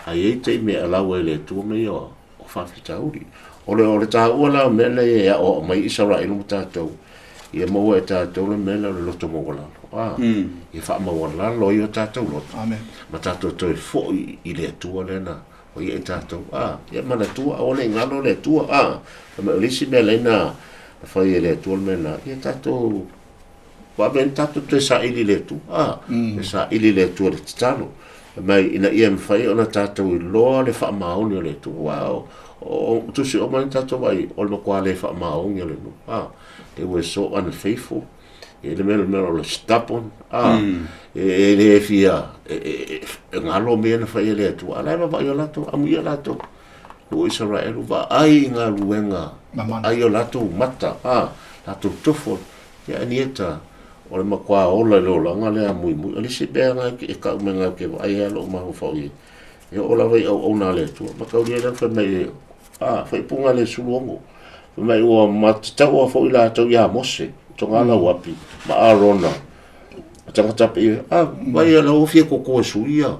a i ai taimi e alau ai e le Atua mea ia o faafitauli. O le, o le taua la o mea nei e aoao mai Isaraelu ma tatou, ia maua e tatou le mea lea o le loto maualalo. A, ia faamaualalo ai o tatou loto. Amen. Ma tatou toe foi i le Atua lea na faia i tatou. A, ia manatua, aua ne i galo le Atua. A, fai mai o le isi mea lea na fai e le Atua le mea lena, ia tatou Vave ai tatou toe saili i le Atua, a, toe saili i le Atua i le tatalo, fai mai ina ia mafai ona tatou iloa le faamaoni o le Atua, aua o tusi uma lea na tatou vaai, o le matua le faamaoni o le nuu, a, they were so unfaithful, e le mea o le mea o le stubborn, a, e le fia, e galo mea na fai e le Atua, a o la e vaavaai o latou, amuia latou, o Isaraelu, vaai i galuega, vaai i o latou mata, a, latou tofo, Ia Anieta, o le matua ola i le olaga lea a Muimui. O le isi mea na e tau mai na ke vaai ai lou mafaufau i ai, e oo lava i auauna a le Atua. Mataulia lea fai mai, a, faaipuga le 16. Fai mai ua matataua foi latou ia Mose, Togalauapi ma Arona, tagata pe, a, vai e lau fia koko e sui ia.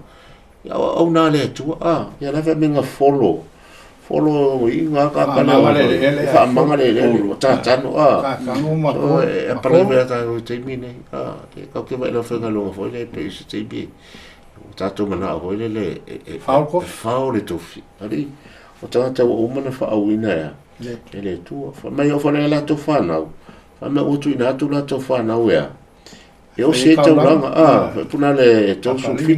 Ia auauna a le Atua, a, ia la fai mai na folo, folo i ngā ka kale o faamaga le eleele, o tatano, a. Tatano ma ko. E apalai mai a tātou i taimi nei, a, e kau ke vai lau whaingaluenga foi le pe i se taimi, o tātou manao foi le le, e whao le tofi. Ali, o tangata ua uma na whaauina ea, e le Atua. Wha mai o whare a latou whanau, wha mai ua tuina atu latou whanau ea, E osi ai taulaga, a, faipuna le 37,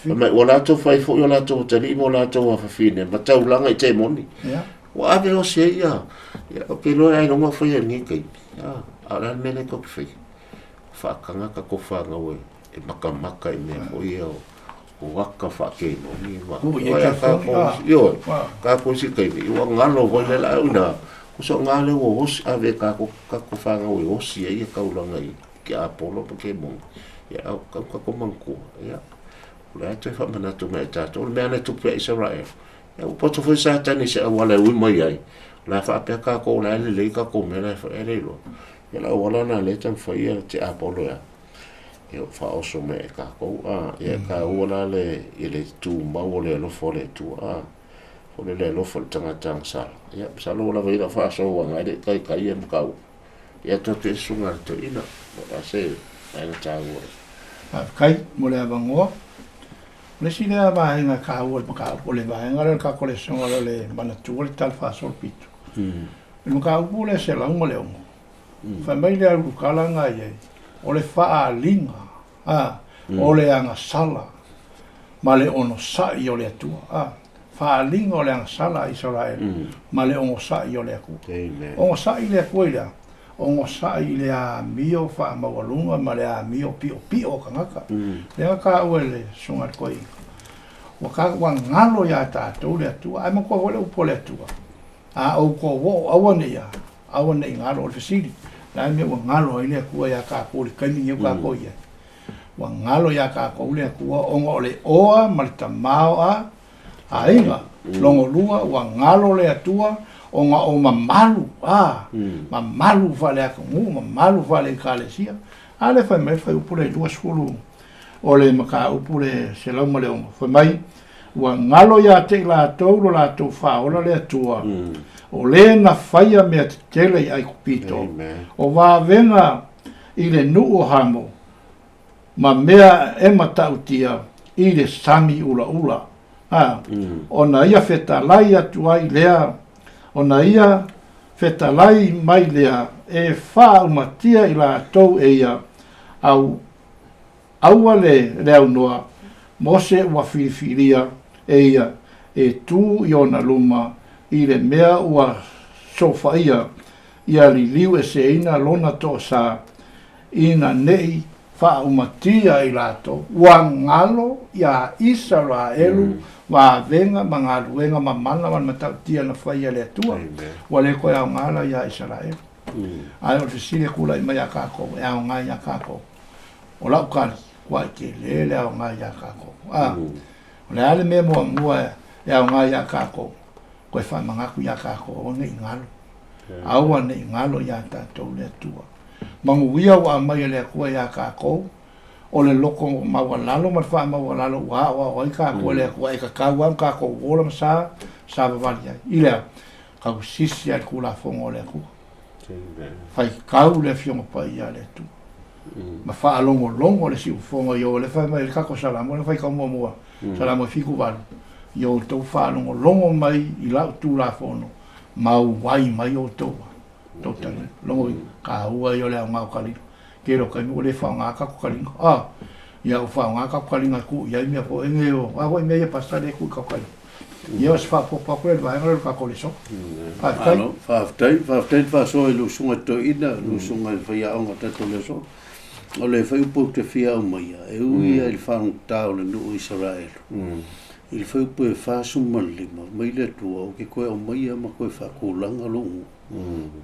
fai mai, ua latou fai foi o latou atalii ma o latou afafine, ma taulaga i temoni. Ua ave osi ai ia, ia, ou te iloa e ailoga o faia i lenei taimi, a, a o le a le mea lea tou te faia? Faataga tatou fanau e, e matamata i mea foi ia o, o aka faatemoni ma, ioe, tatou isi taimi, ua galo foi le laau ina, kusa o ngā lea ua osi, ave e tatou, tatou fanau e osi ai ia taulaga i, ke Apolo ma ke Moni, ia au kau ka ko manatua, ia, o le a toe faamanatu mai e tatou, o le mea na tupu ia Isaraelu, ia ua poto foi Satani i se auala e ui mai ai, o le a faapea tatou o la e lelei tatou mea la e fai, ae le iloa. Ia o le auala lena lea e taumafai ia te Apolo e a, ia ua faaoso mai e tatou, a, ia e taua la le, i le tumau o le alofa o le Atua, a, o le alofa o le tagata agasala. Ia, masalo ua lava ia lau faasoa aua e le i taitai ia mataupu. Ia atu atu e susuga a le toeaina, o le a se vaega taua. Faafetai mo le avanoa. O le isi lea vaega e taua i le mataupu, o le vaega lea o le tatou lesona lea o le manatua le tala faasolopito. O le mataupu lea 106, fai mai le aulukala na i ai, o le faaaliga a, o le agasala ma le onosai o le Atua. A, faaaliga o le agasala a Isaraelu ma le onosai o le Atua. Onosai le Atua i le a? Onosai i le amio faamaualuga ma le amio piopio o tagata. Lea na taua e le Susuga a le Toeaina, ua ua galo ia tatou le Atua, ae manatua foi le upu a le Atua. A oukou oo aua nei a, aua nei galo. O le fesili, o le a le mea ua galo ai le Atua iā kākou i le taimi lenei o kākou i ai? Ua galo iā kākou le Atua ona o le oa ma le tamaoa aiga. Longolua, ua galo le Atua ona o mamalu, a, mamalu faale-atunuu, mamalu faale-Ekalesia. A lea fai mai le fuaiupu lea i 20 o le mataupu le 106, fai mai, Ua galo ia te i latou lo latou faaola le Atua, o le na faia mea tetele i Aikupito, o vavega i le nuu o Hamo, ma mea e matautia i le sami ulaula. A, ona ia fetalai atu ai lea, ona ia fetalai mai lea e faaumatia i latou e ia, au, Aua le le aunoa, Mose ua filifilia e ia e tu i ona luma i le mea ua sofaia ia liliu eseina lona toasa ina neʻi faaumatia i latou ua galo iā Isaraelu vavega ma galuega mamana ma le matautia na faia e le Atua. Ua le toe aoga la iā Isaraelu. Ae o le fesili e tulai mai iā kākou, e aoga iā kākou. O lau tali, ua tele le aoga iā kākou. A, o le a le mea muamua e aoga iā kākou? Toe faamanatu iā kākou, aua ne i galo. Aua ne i galo iā tātou le Atua. Manuia ua aumai e le Atua iā kākou, o le loko maualalo ma le faamaualalo ua aoao ai kākou e le Atua e tatau lava ona kākou ola ma sa, savavali ai. I le a? Tausisi ai le Tulafono a le Atua. Faitau le Afioga Paia a le Atua. Ma faalogologo le siufofoga i o le fai mai le tatou Salamo le faitau muamua Salamo e 78 i outou faalogologo mai i lau Tulafono ma auai mai outou tou taliga. Logo i taua ia o le aoga o taliga. Tele o taimi ua le faaaoga tatou taliga. Ah, ia ua faaaoga tatou taliga e tuu i ai mea foi nei o, a foi mea ia pasta lea e tuu i tatou taliga. Ia o se faaopoopo atu lea i le vaega lea o le tatou lesona. Faafetai. Malo, faafetai, faafetai le faasoa i lou susuga toeaina, lou susuga i le faiaoga o tatou lesona. O le fuaiupu ou te fia aumaia, e ui ia i le faalogotata o le nuu o Isaraelu, i le fuaiupu e 45, mai le Atua, ou te toe aumaia ma toe faatulaga lou nuu,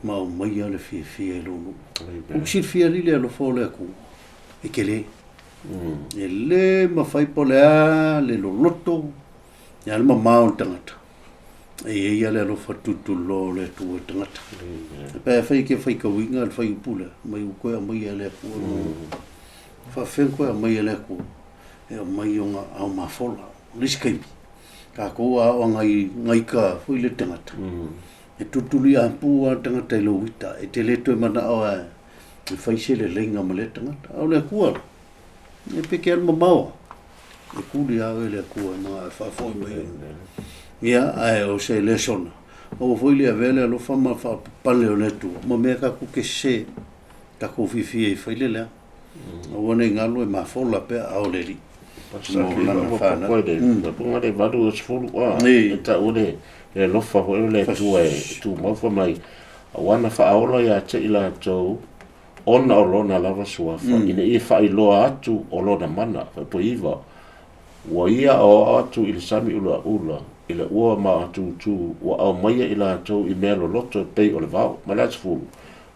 ma aumaia le fiafia i lou nuu. Ou te silafia alii le alofa o le Atua, e tele. E le mafai po o le a le loloto, le a le mamao o le tagata, e i ai lava le alofa tulituliloa o le Atua i le tagata. Pe afai e te faitauina le fuaiupu lea, mai ua toe aumaia e le Atua le Faafefea ona toe aumaia e le Atua? E aumai ona ao mafola. O le isi taimi, tatou a oo gaita foi le tagata, e tulituliapu lava le tagata i lou ita, e te le toe manao lava e fai se leleiga ma lea tagata. A o le Atua la, e peke lava le mamao, e tuli lava oe e le Atua e manao e faafoi mai oe. Ia, ae o se lesona, aua foi le avea le alofa ma le faapapale o le Atua ma mea tatou te sese, tatou fiafia e fai le leaga. Aua ne i galo e mafola pea aao o le Alii mo lana fanau. Le 80 a, e taua le alofa foi o le Atua e tumau fai mai, Aua na faaola ia te i latou ona o lona lava suafa, ina ia faailoa atu o lona mana, 9, ua ia aoao atu i le sami ulaula, i le ua maatutu, ua aumaia i latou i mea loloto e pei o le vao. Ma le 10,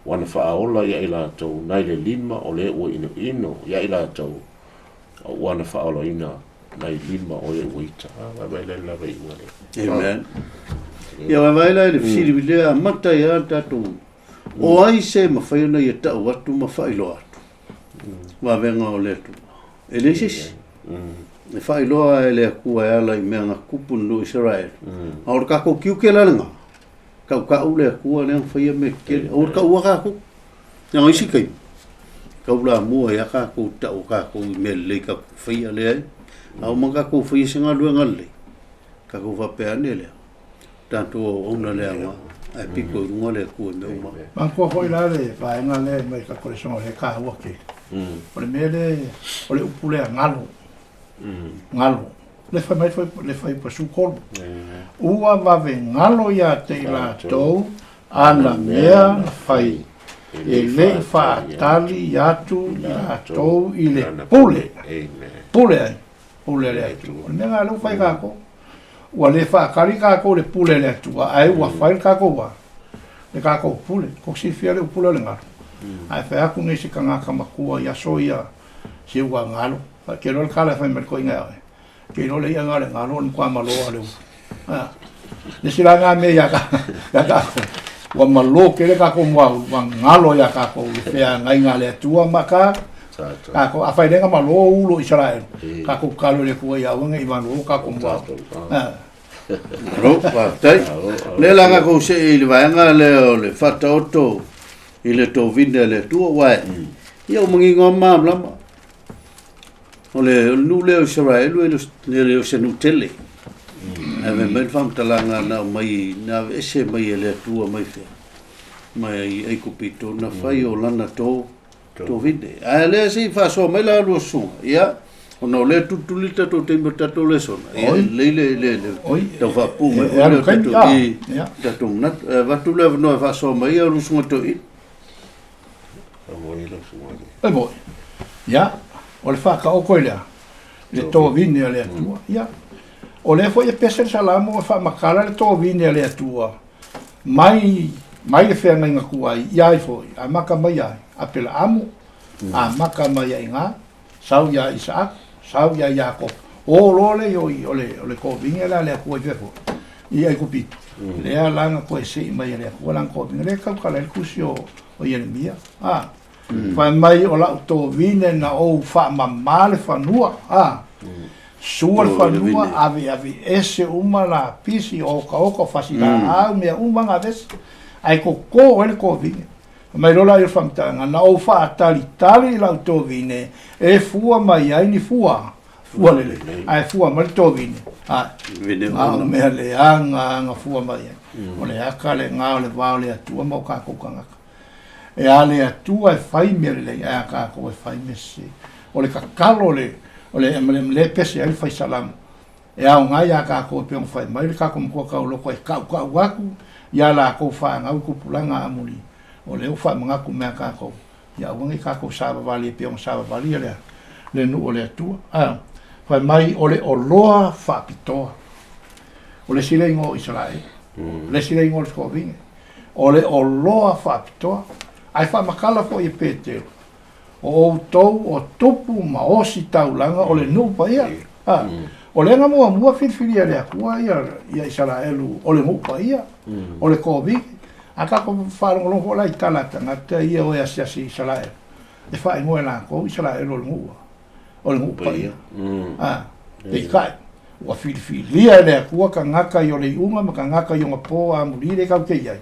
ua na faaola ia i latou nai le lima o le ua inoino ia i latou, a ua na faaolaina nai lima o e ua ita. Ah, vaivai la lava i ua le. Amen. Ia vaivai la i le fesili lea amata ai lava le tatou o ai se mafai ona ia tau atu ma faailoa atu vavega o le Atua. E leai se isi. E faailoa e le Atua e ala i mea na tutupu i le nuu o Isaraelu. A o le tatou tiute la lena, tautau le Atua lea na faia mea tetele. Aua le taua tatou. Leaga isi taimi, taulamua ai lava tatou i tau o tatou i mea lelei tatou te faia, leai. A uma ona tatou faia se galuega lelei, tatou faapea ane lea, tatou auauna le aoga, ae pito i luga le Atua i mea uma. Manatua foi la le vaega lea mai le calculation o lea e taua tele. O le mea lea, o le upu lea galo, galo. Le fai mai foi le fai 13. Ua vave galo ia te i latou ana mea na fai, e le i faatali atu i latou i le pule, pule ai, pule a le Atua. O le mea lena lea ua fai e tatou. Ua le faakali kākou i le pule a le Atua, ae ua fai le kākou a? Le kākou pule. Kou silafia le pule o le galo. Ae fai atu nei se tagata matua i aso ia, se ua galo. Ke iloa le tala e fai mai le toeaina ia oe. Ke iloa le i'a na o le galo o le matua malo lava o le ulu. A, le isi la na mea ia kākou, ua malo tele kākou muaulu, ua galo ia kākou le feagaiga a le Atua ma ka kākou. Afai le na malo ulu o Isaraelu, kākou tatalo i le Atua ia aua ne i malo kākou muaulu. A. Malo, faafetai. Lea la kākou see i le vaega lea o le faataoto i le tovine a le Atua, aua ia ua manino lava ma malamalama. O le nuu lea o Isaraelu e le o se nuu tele. Ae fai mai le faamatalaga na aumai, na aveese mai e le Atua mai fea? Mai Aikupito, na fai o lana to, tovine. Ae lea se i faasoa mai la lua susuga, ia, ona o lea e tulituli le tatou taimi o le tatou lesona, ia, e lelei le, le, le tau faapupuu mai foi lea o tatou, i, tatou manatu. E avatu le avanoa e faasoa mai ai lua susuga toeaina. E moi. Ia, o le faataoto i le a? Le tovine a le Atua. Ia, o lea foi e pese le Salamo e faamatala le tovine a le Atua mai, mai le feagaiga tuai ia ai foi, amata mai ia Apelaamu, amata mai ia Iga, sau ia Isaako, sau ia Iakopo. O loa le i o le, o le tovine la a le Atua i fea foi? I Aikupito. Lea la na toe sei mai e le Atua lana tovine, lea e tautala ai le tusi o, o Ieremia, a, fai mai o lau tovine na ou faamama le fanua, a, sua le fanua, aveave ese uma lapisi, okaoka, o fasilaau, mea uma na aveese, ae toto ai le tovine. Fai mai loa la ia o le faamatalaga, na ou faatalitali i lau tovine e fua mai ai ni fua, fua lelei, ae fua mai le tovine, a, a o mea leaga na fua mai ai. O le aka lena o le va o le Atua ma o tatou tagata. E a le Atua e fai mea lelei, ae a tatou e fai mea sese. O le tatalo le, o le, lea e pese ai le fai Salamo, e aoga iā tatou e pei ona fai mai le tatou Matua Tauloko e tautau atu iā latou fanau i tupulaga amuli, o lea ua faamanatu mai a tatou, ia aua ne i tatou savavali e pei ona savavali ia le nuu o le Atua. A, fai mai o le oloa faapitoa. O le isi lea igoa o Isaraelu, o le isi lea igoa o le Skovine, o le oloa faapitoa. Ae faamatala foi e Petelo, O outou o tupu ma ositaulaga o le nuu paia. A, o lea na muamua filifilia e le Atua ia, ia Isaraelu o le nuu paia, o le Koviki. A tatou faalogologo foi la i tala a tagata ia o e asiasi i Isaraelu, e faaigoa e latou Isaraelu o le nuu, o le nuu paia. A, peitai, ua filifilia e le Atua tagata i o le iuga ma tagata i ona po amuli lea tatou te i ai.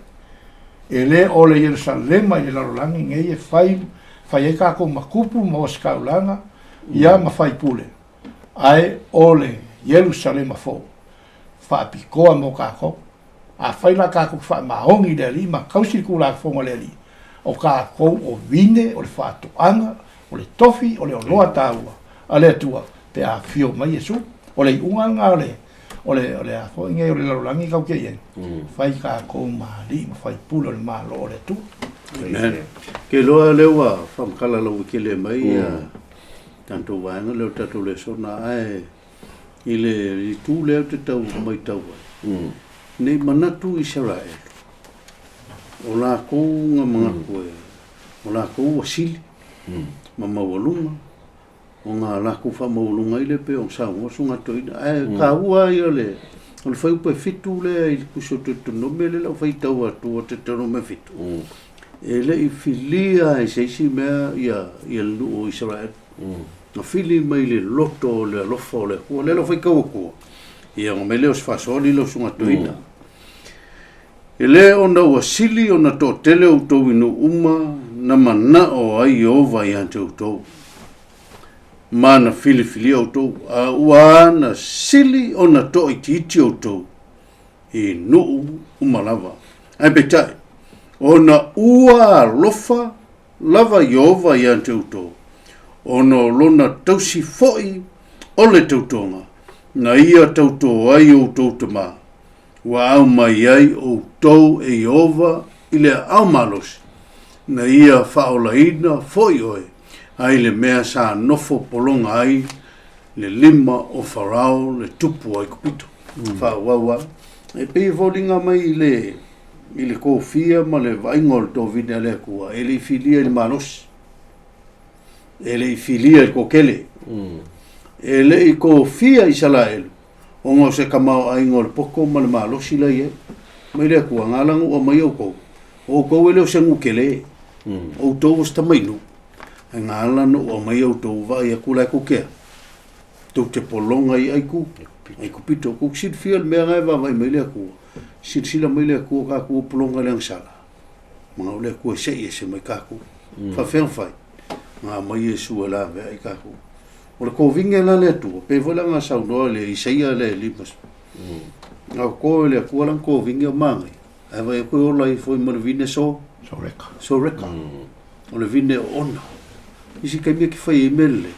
E le o le Ierusalema i le lalolagi nei e fai, fai ai tatou ma tupu ma ositaulaga, ia ma faipule, ae o le Ierusalema fou, faapitoa mo tatou. Afai la tatou te faamaoni i le Alii ma tausi le Tulafono a le Alii, o tatou o vine, o le faatoaga, o le tofi, o le oloa taua a le Atua pe a afio mai Iesu. O le iuga lena o le o le o le a foi nei o le lalolagi tatou te i ai, fai tatou ma alii ma faipule o le Malo o le Atua. Amen. Ke iloa lea ua faamatala lautetele mai ia tatou vaega lea o le tatou lesona, ae i le itu lea ou te tau matau ai, nei manatu Isaraelu, o latou na manatu e, o latou ua sili ma maualuga, ona latou faamaualuga ai lea pei ona saunoa Susuga Toeaina. Ae taua ia le, o le fuaiupu e 7 lea i le Tusi o Deuteronome lea o le a faitau atu o Deuteronome 7, e le i filia i se isi mea ia, ia le nuu o Isaraelu. Na fili mai le loto o le alofa o le Atua. Lea o le a faitau atua, ia ona mai lea o se faasoa alii lau Susuga Toeaina. E le ona ua sili ona toatele outou i nuu uma na manao ai Ieova ia te outou, ma na filifilia outou, a ua na sili ona toaitiiti outou i nuu uma lava. Ae peitai, ona ua alofa lava Ieova ia te outou, ona o lona tausi foi o le tautoga na ia tautō ai outou tama, Ua aumai ai outou e Ieova i le aao malosi, na ia faaolaina foi oe ai le mea sa nofo pologa ai le lima o Farao le tupu o Aikupito. Faaauau lava. E pei e foliga mai i le i le kofia ma le vaaiga o le tovine a le Atua, e le i filia i le malosi, e le i filia i le toatele, e le i kofia Isaraelu ona o se tamaoaiga o le poto ma le malosi la e i ai. Mai le Atua, na ala ona ou aumaia outou, o outou e le o se nuu tele, o outou o se tamai nuu, ae na ala ona ou aumaia outou, vaai atu la e tou te a? Tou te pologa i Aikupito. Tou te silafia le mea lena e vaavaai mai le Atua, silasila mai le Atua tatou ua pologa i le agasala, manao le Atua e sei ese mai tatou. Faafefea ona fai? Na aumai Iesu e laveai tatou. O le kovine la le Atua, pei foi la na saunoa le Isaia lea e 50. Na to e le Atua lana kovine o manaia, ae vaai atu e ola ifo ai ma le vine so, Soreka. Soreka. O le vine oona. Isi taimi e te fai ai mea lelei,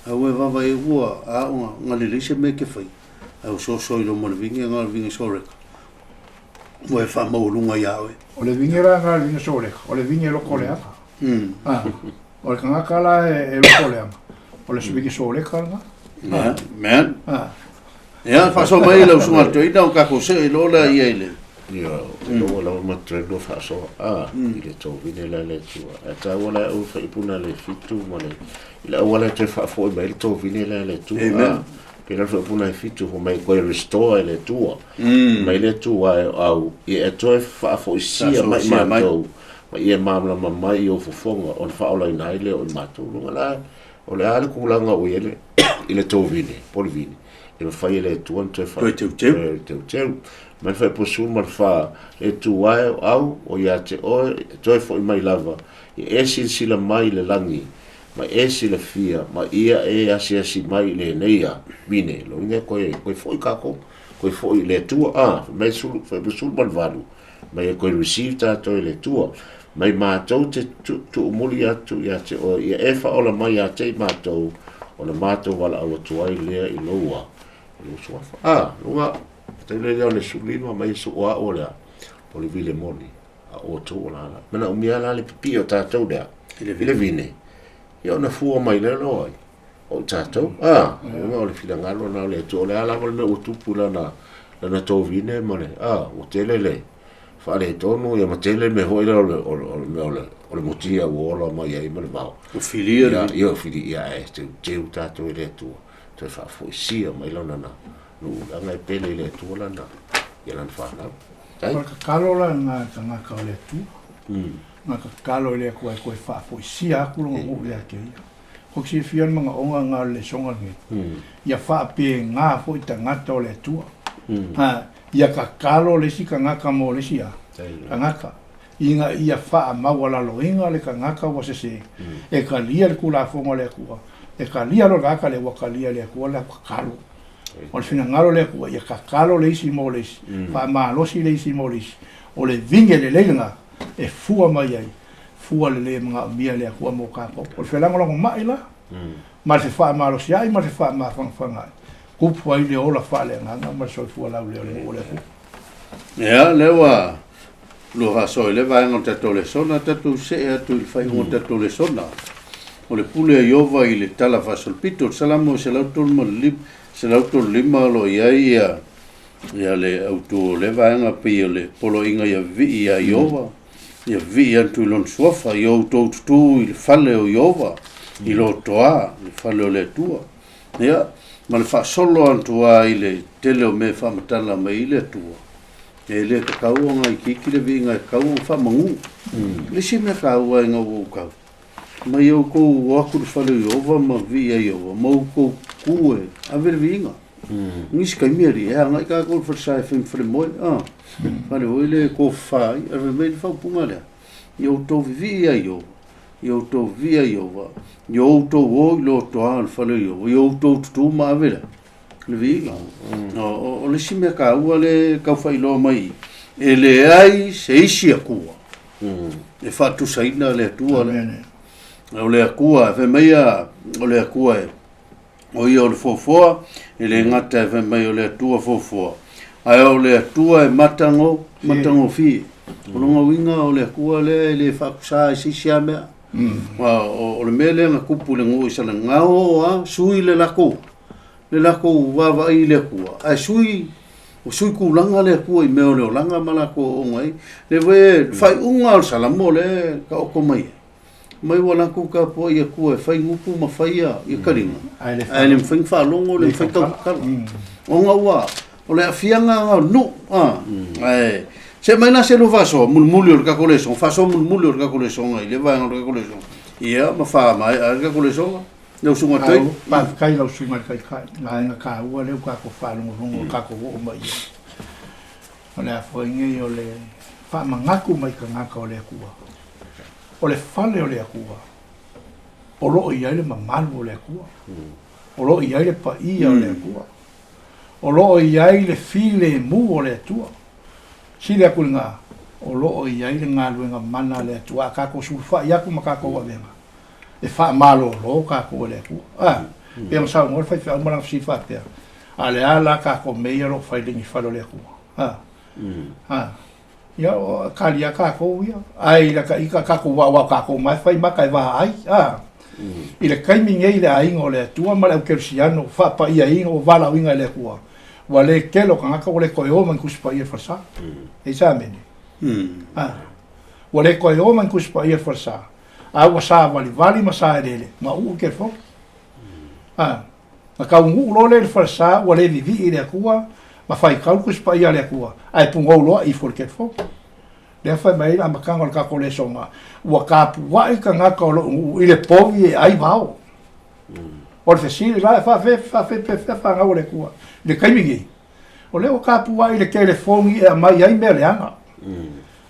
Ae ua e vaavaai ua aoga na lelei se mea e te fai, ae ua soso i luma o le vine na o le vine soreka, ua e faamaualuga ia oe. O le vine la na o le vine soreka, o le vine loko leaga. A, o le tagata la e loko leaga, o le vine soreka lena. Ia, man. A. Ia, faasoa mai lau susuga i le toeaina o tatou see loa lea ia i le... Ia, o lou lava matua lua faasoa a i le tovine la le Atua. Ae taua la au faipuna le fitu ma le i le auala e toe faafoi mai le tovine la le Atua. Amen. Pe la faipuna e fitu fai mai koe restore e le Atua. Mai le Atua e au ia e toe faafoisia mai matou ma ia malamalama mai i ou fofoga ona faaolaina ai lea o i matou. Luga la o le a le tulaga ua i ai le i le tovine po o le vine e mafai e le Atua ona toe Toe teuteu. Toe teuteu. Mai le Fuaiupu 14, Le Atua e o au, o ia te oe, e toe foi mai lava, ia e silasila mai i le lagi, ma e silafia, ma ia e asiasi mai i lenei a, vine, lona uiga e toe, toe foi kākou, toe foi i le Atua, a, fai mai le Fuaiupu 18, mai e toe receive tātou e le Atua, mai mātou te tuumuli atu ia te oe, ia e faaola mai ia te i mātou, ona mātou valaau atu ai lea i lou a, i lou suafa. A, luga, te le lea o le sulima mai su o ao lea, o le vile moni, a o tō o lala. Mana umia la le pipi o tātou lea, i le vine, ia ona fua mai lea loa ai. O tātou, a, luga o le finagalo na o le Atua, o le a lava le mea ua tupu lana, lana tovine ma le, a, ua tele le, faaletonu ia ma tele mea foi lea o le, o le, o le mea o le, o le mutia ua ola mai ai ma le vao. Ua filia le Ia, ia fili, ia e teuteu tātou e le Atua, toe faafoisia mai lana na nuu, leaga e pele i le Atua lana, ia lana whanau. O le tatalo la lena a le tagata o le Atua, na tatalo i le Atua e toe faafoisia atu lona nuu ia te ia. Ko te silafia le manaoga lena o le lesoga lenei, ia faapena foi tagata o le Atua. Ha, ia tatalo le isi tagata mo le isi a tagata, ina ia faamaualaloina le tagata ua sese, e talia le Tulafono a le Atua, e talia loa le tagata lea, ua talia e le Atua le latou tatalo. O le finagalo o le Atua, ia tatalo le isi mo le isi, faamalosi le isi mo le isi. O le vine lelei lena e fua mai ai fua lelei e manaomia e le Atua mo tatou. O le felagolagomai la, ma le fefaamalosi ma le fefaamafagafaga ai, tupu ai le ola faaleagaga ma le soifua laulea o le nuu o le Atua. Ia, lea ua lua faasoa i lea vaega o le tatou lesona, tatou see atu i le faaiuga o le tatou lesona. O le pule a Ieova i le Tala Faasolopito, le Salamo 135, 135 o lo o i ai ia, ia le autu o lea vaega pei o le poloaiga ia vivii ia Ieova. Ia vivii atu i lona suafa, ia outou tutū i le fale o Ieova, i lo toa, le fale o le Atua. Ia, ma le faasolo atu lava i le tele o mea e faamatala mai ai le Atua, e le tatau ona itiiti le viiga e tatau ona faamagū. Le isi mea taua ina ua ou tau, mai outou o atu i le fale o Ieova ma vivii ia Ieova, ma outou tutū e ave le viiga. Nisi taimi alii, e agai tatou i le falesa e fai ma falemoe, a, fale foi lea e tofafa ai, ae fai mai le faaupuga lea, ia outou vivii ia Ieova, ia outou vivii ia Ieova, ia outou o i lotoa o le fale o Ieova, ia outou tutū ma ave le, le viiga. O le isi mea taua lea e tau faailoa mai i, e leai se isi Atua e faatusaina le Atua lea. O le Atua, fai mai a, o le Atua e O ia o le foafoa, e le gata e fai mai o le Atua foafoa, ae o le Atua e matago, matagofie. O lona uiga o le Atua lea e le faakusa i se isi lava mea. Aua o le mea lea na tupu i le nuu i Salani, na o lava sui le latou, le latou vaavaai i le Atua, ae sui Ua sui kulaga le Atua i mea o le olaga ma latou aoaoga ai. Le foi e faaiuga o le Salamo lea e taoto mai ai, mai ua latou tapuai i Atua e fai gutu ma fai ia taliga, ae le mafai ona faalogo, le mafai tautatala. Ona ua, o le aafiaga lena o le nuu. Ae see mai la se lua faasoa mulimuli o le tatou lesona, faasoa mulimuli o le tatou lesona i lea vaega o le tatou lesona. Ia ma faamaea ai le tatou lesona. Lau Susuga Toi. Faafetai i lau Susuga i le Taitai, vaega taua lea ua tatou faalogologo, tatou oo mai i ai. O le a foi nei o le faamanatu mai tagata o le Atua. O le fale o le Atua, o lo o i ai le mamalu o le Atua. O lo o i ai le paia o le Atua. O lo o i ai le filemu o le Atua. Sili atu i lena, o lo o i ai le galuega mana a le Atua a tatou sulufai atu ma tatou avega. e faamalolo tatou e le Atua. A, pei ona saunoa le faifeau ma lana fesili faapea, a o le a la tatou mea ia o lo o fai i le gifale o le Atua? A, a, ia, o, tali lava tatou ia, ae i lata ita tatou aua o tatou ma e fai mata e vaai, a. I le taimi nei i le aiga o le Atua ma le au kerisiano faapaiaina ua valaauina e le Atua, ua le tele o tagata ua le toe o ma ni Tusi Paia i le falesa. E i sa amene? A, ua le toe o ma ni Tusi Paia i le falesa. A ua savalivali ma saeleele, ma uu ke foki. A, na taunuu loa lea i le falesa ua le vivii i le Atua, ma faitau le Tusi Paia a le Atua, ae pugou loa ifo i le kelefogi. Lea fai mai ai le amataga o le tatou lesona, ua tapuai tagata o lou nuu i le povi e ai vao. O le fesili la, e faafefea fanau a le Atua i le taimi nei? O lea ua tapuai le telefoni e aumai ai mea leaga.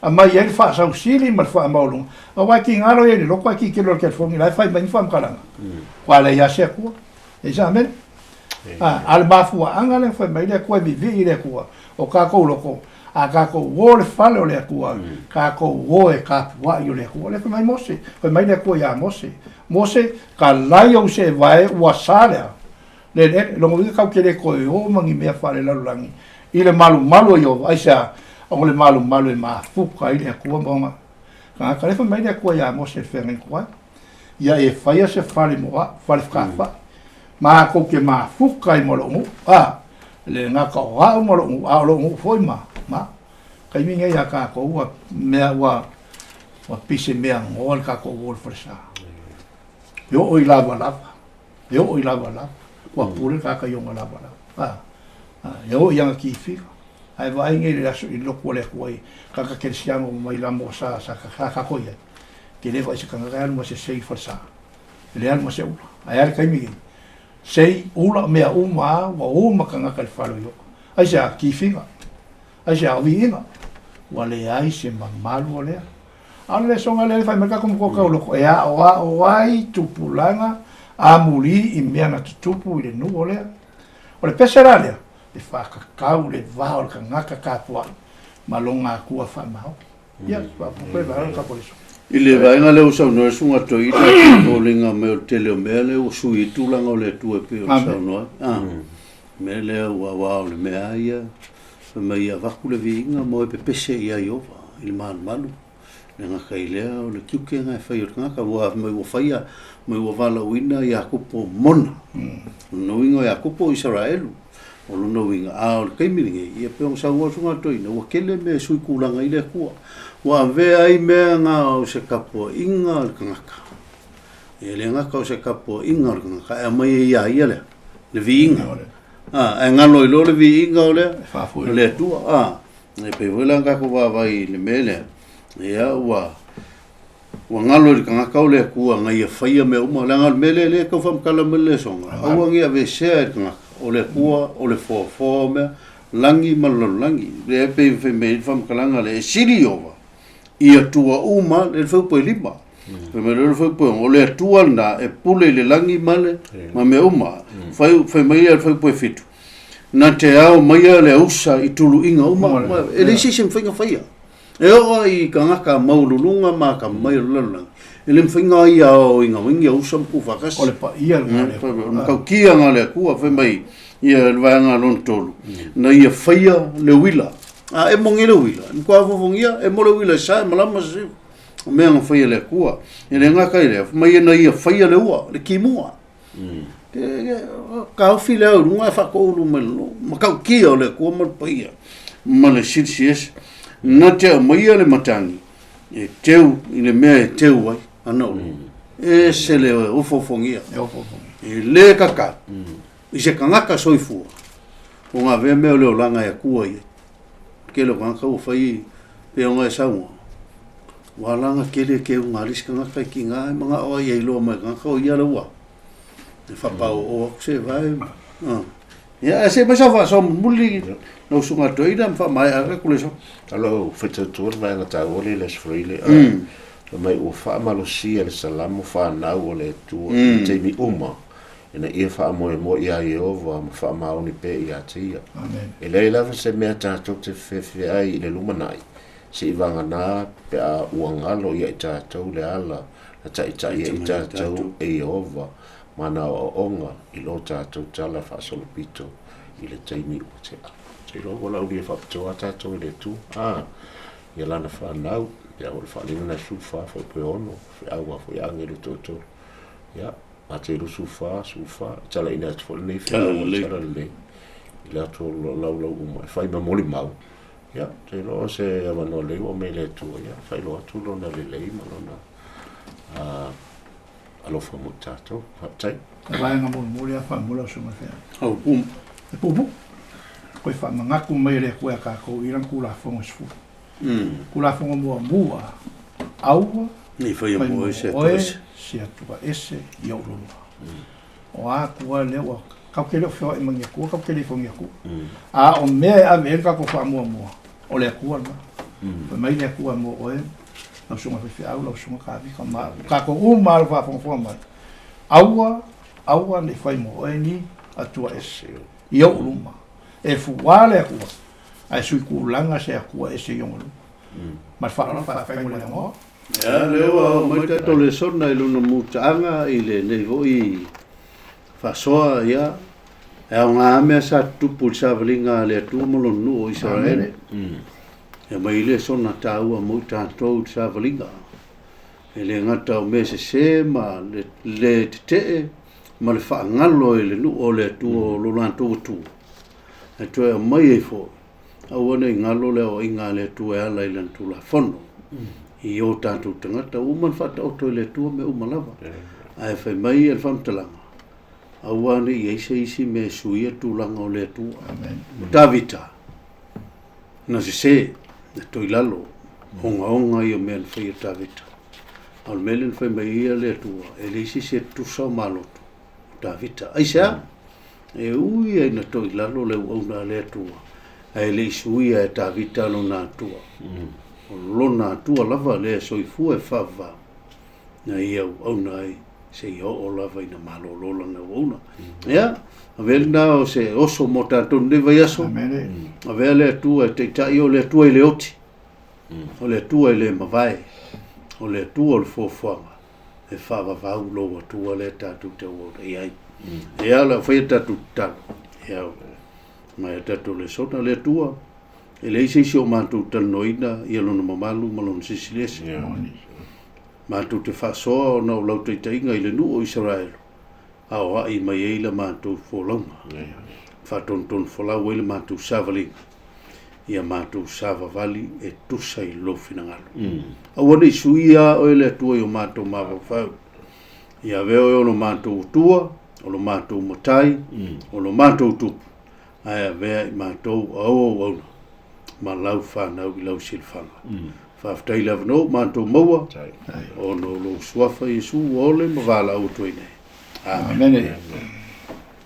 Aumai ai le faasausili ma le faamaualuga. Aua e tiga loa i le loto ae tilotilo i le telefoni la e fai mai ni faamatalaga. Ua leai lava se Atua. E sa amene? A, a o le mafuaaga lea fai mai le Atua e vivii i le Atua, o tatou loto, a tatou o le fale o le Atua, tatou o e tapuai o le Atua. Lea fai mai Mose, fai mai le Atua ia Mose, Mose, kalai ou seevae ua sa lea, Le eleele, lona uiga tatou te le toe o ma ni mea faalelalolagi i le malumalu o Ieova. Aisea? Ona o le malumalu e mafuta ai le Atua ma ona tagata. Lea fai mai le Atua iā Mose i le feagaiga tuai, Ia e faia se fale mo au, fale fekafai, matou te mafuta ai ma lou nuu. A, e le gata o au ma lou nuu, a o lou nuu foi ma, ma. Taimi nei iā tatou ua mea ua, ua pise mea goa le tatou o i le falesa. E oo i lavalava. E oo i lavalava, ua pule le tagata i ona lavalava. A, a, e oo i ana tifiga. Ae vaai nei i le aso i le lotu a le Atua i tagata kerisiano mai Lamoa sa, sa, sa tatou i ai. Te le vaai se tagata e alu ma se sei i falesa. E le alu ma se ula. Ae a le taimi nei? Sei, ula, mea uma a, ua uma tagata i le fale o Ioka. Aisea? Tifiga. Aisea? O viiga. Ua leai se mamalu o lea. A o le lesona lea e fai mai le tatou matua tauloko, e aoao ai tupulaga amuli i mea na tutupu i le nuu o lea. O le pese la lea, e faatatau le va o le tagata tapuai ma lona Atua faamaoni. Ia, faaopoopo le vaega o le tatou lesona. I le vaega lea ua saunoa ai le Susuga Toeaina, e foliga mai o le tele o mea lea ua sui ai tulaga o le Atua e pei ona saunoa ai. Mea lea ua aua o le mea lava ia, fai mai ia avatu le viiga ma o e pepese ia Ieova i le malumalu. Le gata i lea o le tiute lena e fai o le tagata, aua fai mai ua faia, mai ua valaauina Iakopo mona. O lona uiga o Iakopo o Isaraelu. O lona uiga, a o le taimi lenei, ia pei ona saunoa le Susuga Toeaina, ua tele mea e sui tulaga ai le Atua. Ua avea ai mea na o se tapuaiga a le tagata. E le gata o se tapuaiga o le tagata, ae aumai ai ia ia lea, le viiga. A, ae galo ai loa le viiga o lea, o le Atua. A, e pei foi la ona tatou vaavaai i le mea lea, ia ua, ua galo i le tagata o le Atua na ia faia mea uma. Leaga o le mea lea, lea e tau faamatala mai le lesona, aua ne i aveesea e le tagata, o le Atua o le foafoa o mea, lagi ma le lalolagi. Lea e pei fai mai ai le faamatalaga lea, e sili Ieova i Atua uma le faupuelima. Fai mai loa le faupueono, o le Atua lena e pule i le lagi ma le ma mea uma. Fai, fai mai ia le faupuefitu, na te ao maia le ausa i tuluiga uma. E leai se isi e mafai ona faia. E oo lava i tagata maualuluga ma atamamai o le lalolagi, e le mafai ona ia aoaoina mai ni ausa ma tuufaatasi. O le paia lena o le Atua. O le matautia lena o le Atua, fai mai ia le vaega lona tolu, na ia faia le uila. A e moni le uila, e matua fofogia, e mo le uila e sa, e malama se siu. O mea na faia e le Atua. E le gata i lea, fai mai na ia faia le ua, le kimua. Taofi le au i luga ae faatoulu mai lalo. Matautia o le Atua ma le paia ma le Silisili Ese. Na te aumaia le matagi e teu i le mea e teu ai ana olo. E ese le ofoofogia. E le tatau i se tagata soifua ona avea mea o le olaga e Atua ia. Tele o tagata ua fai pei ona e saunoa, ua ala ona tele teuga a le isi tagata i tiga e manao ai ia iloa mai e le tagata o ia le ua e faapaooo atu se vae. Ia, ae se i aumai sau faasoa mulimuli lau Susuga Toeaina ma faamaea atu le aso. Masalo ua faitau atu le vaega taua lea i le Aso Faraile, fai mai ua faamalosia le Salamo fanau a le Atua i taimi uma ina ia faamoemoe iā Ieova ma faamaoni pea ia te ia. E leai lava se mea tatou te fefe ai i le lumanai, seivaganā pe a ua galo ia i tatou le ala na taitai ai i tatou e Ieova ma ana aoaoga i lo tatou tala faasolopito i le taimi ua tea. Seiloga ua laulia faapitoa tatou e le Atua, a, ia lana fanau, pe a ua le faaaliga na 14 fuaiupu e 6, feau a foi agelu e toatolu. Ia, Matei 24, 14, e talaina atu foi lenei feau o le tala lelei i le atu o laulau uma e fai ma molimau. Ia, ou te iloa o se avanoa lelei ua aumai e le Atua, ia, faailoa atu lona lelei ma lona alofa mo i tatou. Faafetai. O vaega mulimuli lava faamolemole lau Susuga i le Feagaiga. Au pum. E puupuu. Toe faamanatu mai e le Atua ia tatou i lana Tulafono e 10. Tulafono muamua, aua Ne i faia mo oe se Atua ese. Se Atua ese i ou luma. O a Atua lea ua tatou te le o feoai ma ni Atua, tatou te le ifo ni Atua. A o mea e ave i ai le tatou faamuamua, o le Atua lena. Fai mai le Atua mo oe, lau susuga faifeau, lau susuga Kavika, ma tatou uma lava o faafogafoga mai, aua, aua ne i fai mo oe ni Atua ese i ou luma. E fua le Atua, ae sui tulaga se Atua ese i ona luma. Ma le faaaloalo faafetai mo le avanoa. Ia, lea ua oo mai tatou lesona i lona mutaaga i lenei foi faasoa, ia, e aoga lava mea sa tutupu i le savaliga a le Atua ma Lona nuu o Isaraele. E aumai ai lesona taua mo i tatou i le savaliga. E le gata o mea sese ma le le tetee ma le faagalo i le nuu o le Atua o lo latou Atua, ae toe aumai ai foi, aua ne i galo le aoaiga a le Atua e ala i Lana Tulafono i o tatou tagata. Ua uma ona faataoto e le Atua mea uma lava. Ae fai mai le faamatalaga, aua ne i i ai se isi mea e suia tulaga o le Atua. O Tavita, na sese, na toi lalo, ogaoga ia o mea na faia e Tavita. A o le mea lea na fai mai ai ia le Atua, e leai se isi e tutusa o maloto o Tavita. Aisea? E ui ai ina toi lalo le auauna a le Atua, ae le i suia e Tavita lona Atua. O lona Atua lava lea e soifua e faavavau, na ia auauna ai seia oo lava ina malolo lana auauna. Ia, avea lena o se oso mo tatou i lenei vaiaso. Avea le Atua e taitai, o le Atua e le oti, o le Atua e le mavae, o le Atua o le fuafuaga. e faavavau lou Atua lea tatou te auauna i ai. E ala o faia tatou tatalo, ia mai a tatou lesona le Atua, e leai se isi o matou talanoaina ia lona mamalu ma lona silisili ese. Matou te faasoa ona o lau taitaiga i le nuu o Isaraelu, aoai mai ai la matou folauga, faatonutonu folau ai la matou savaliga, ia matou savavali e tusa i lou finagalo. Aua ne i suia oe le Atua i o matou mafaufau. Ia avea oe o lo matou Atua, o lo matou Matai, o lo matou Tupu, ae avea i matou a ou auauna ma lau fanau i lau silafaga. Faafetai i le avanoa ua matou maua, ona o lou suafa Iesu ua ole ma valaau atu ai nei. Amene. Amene.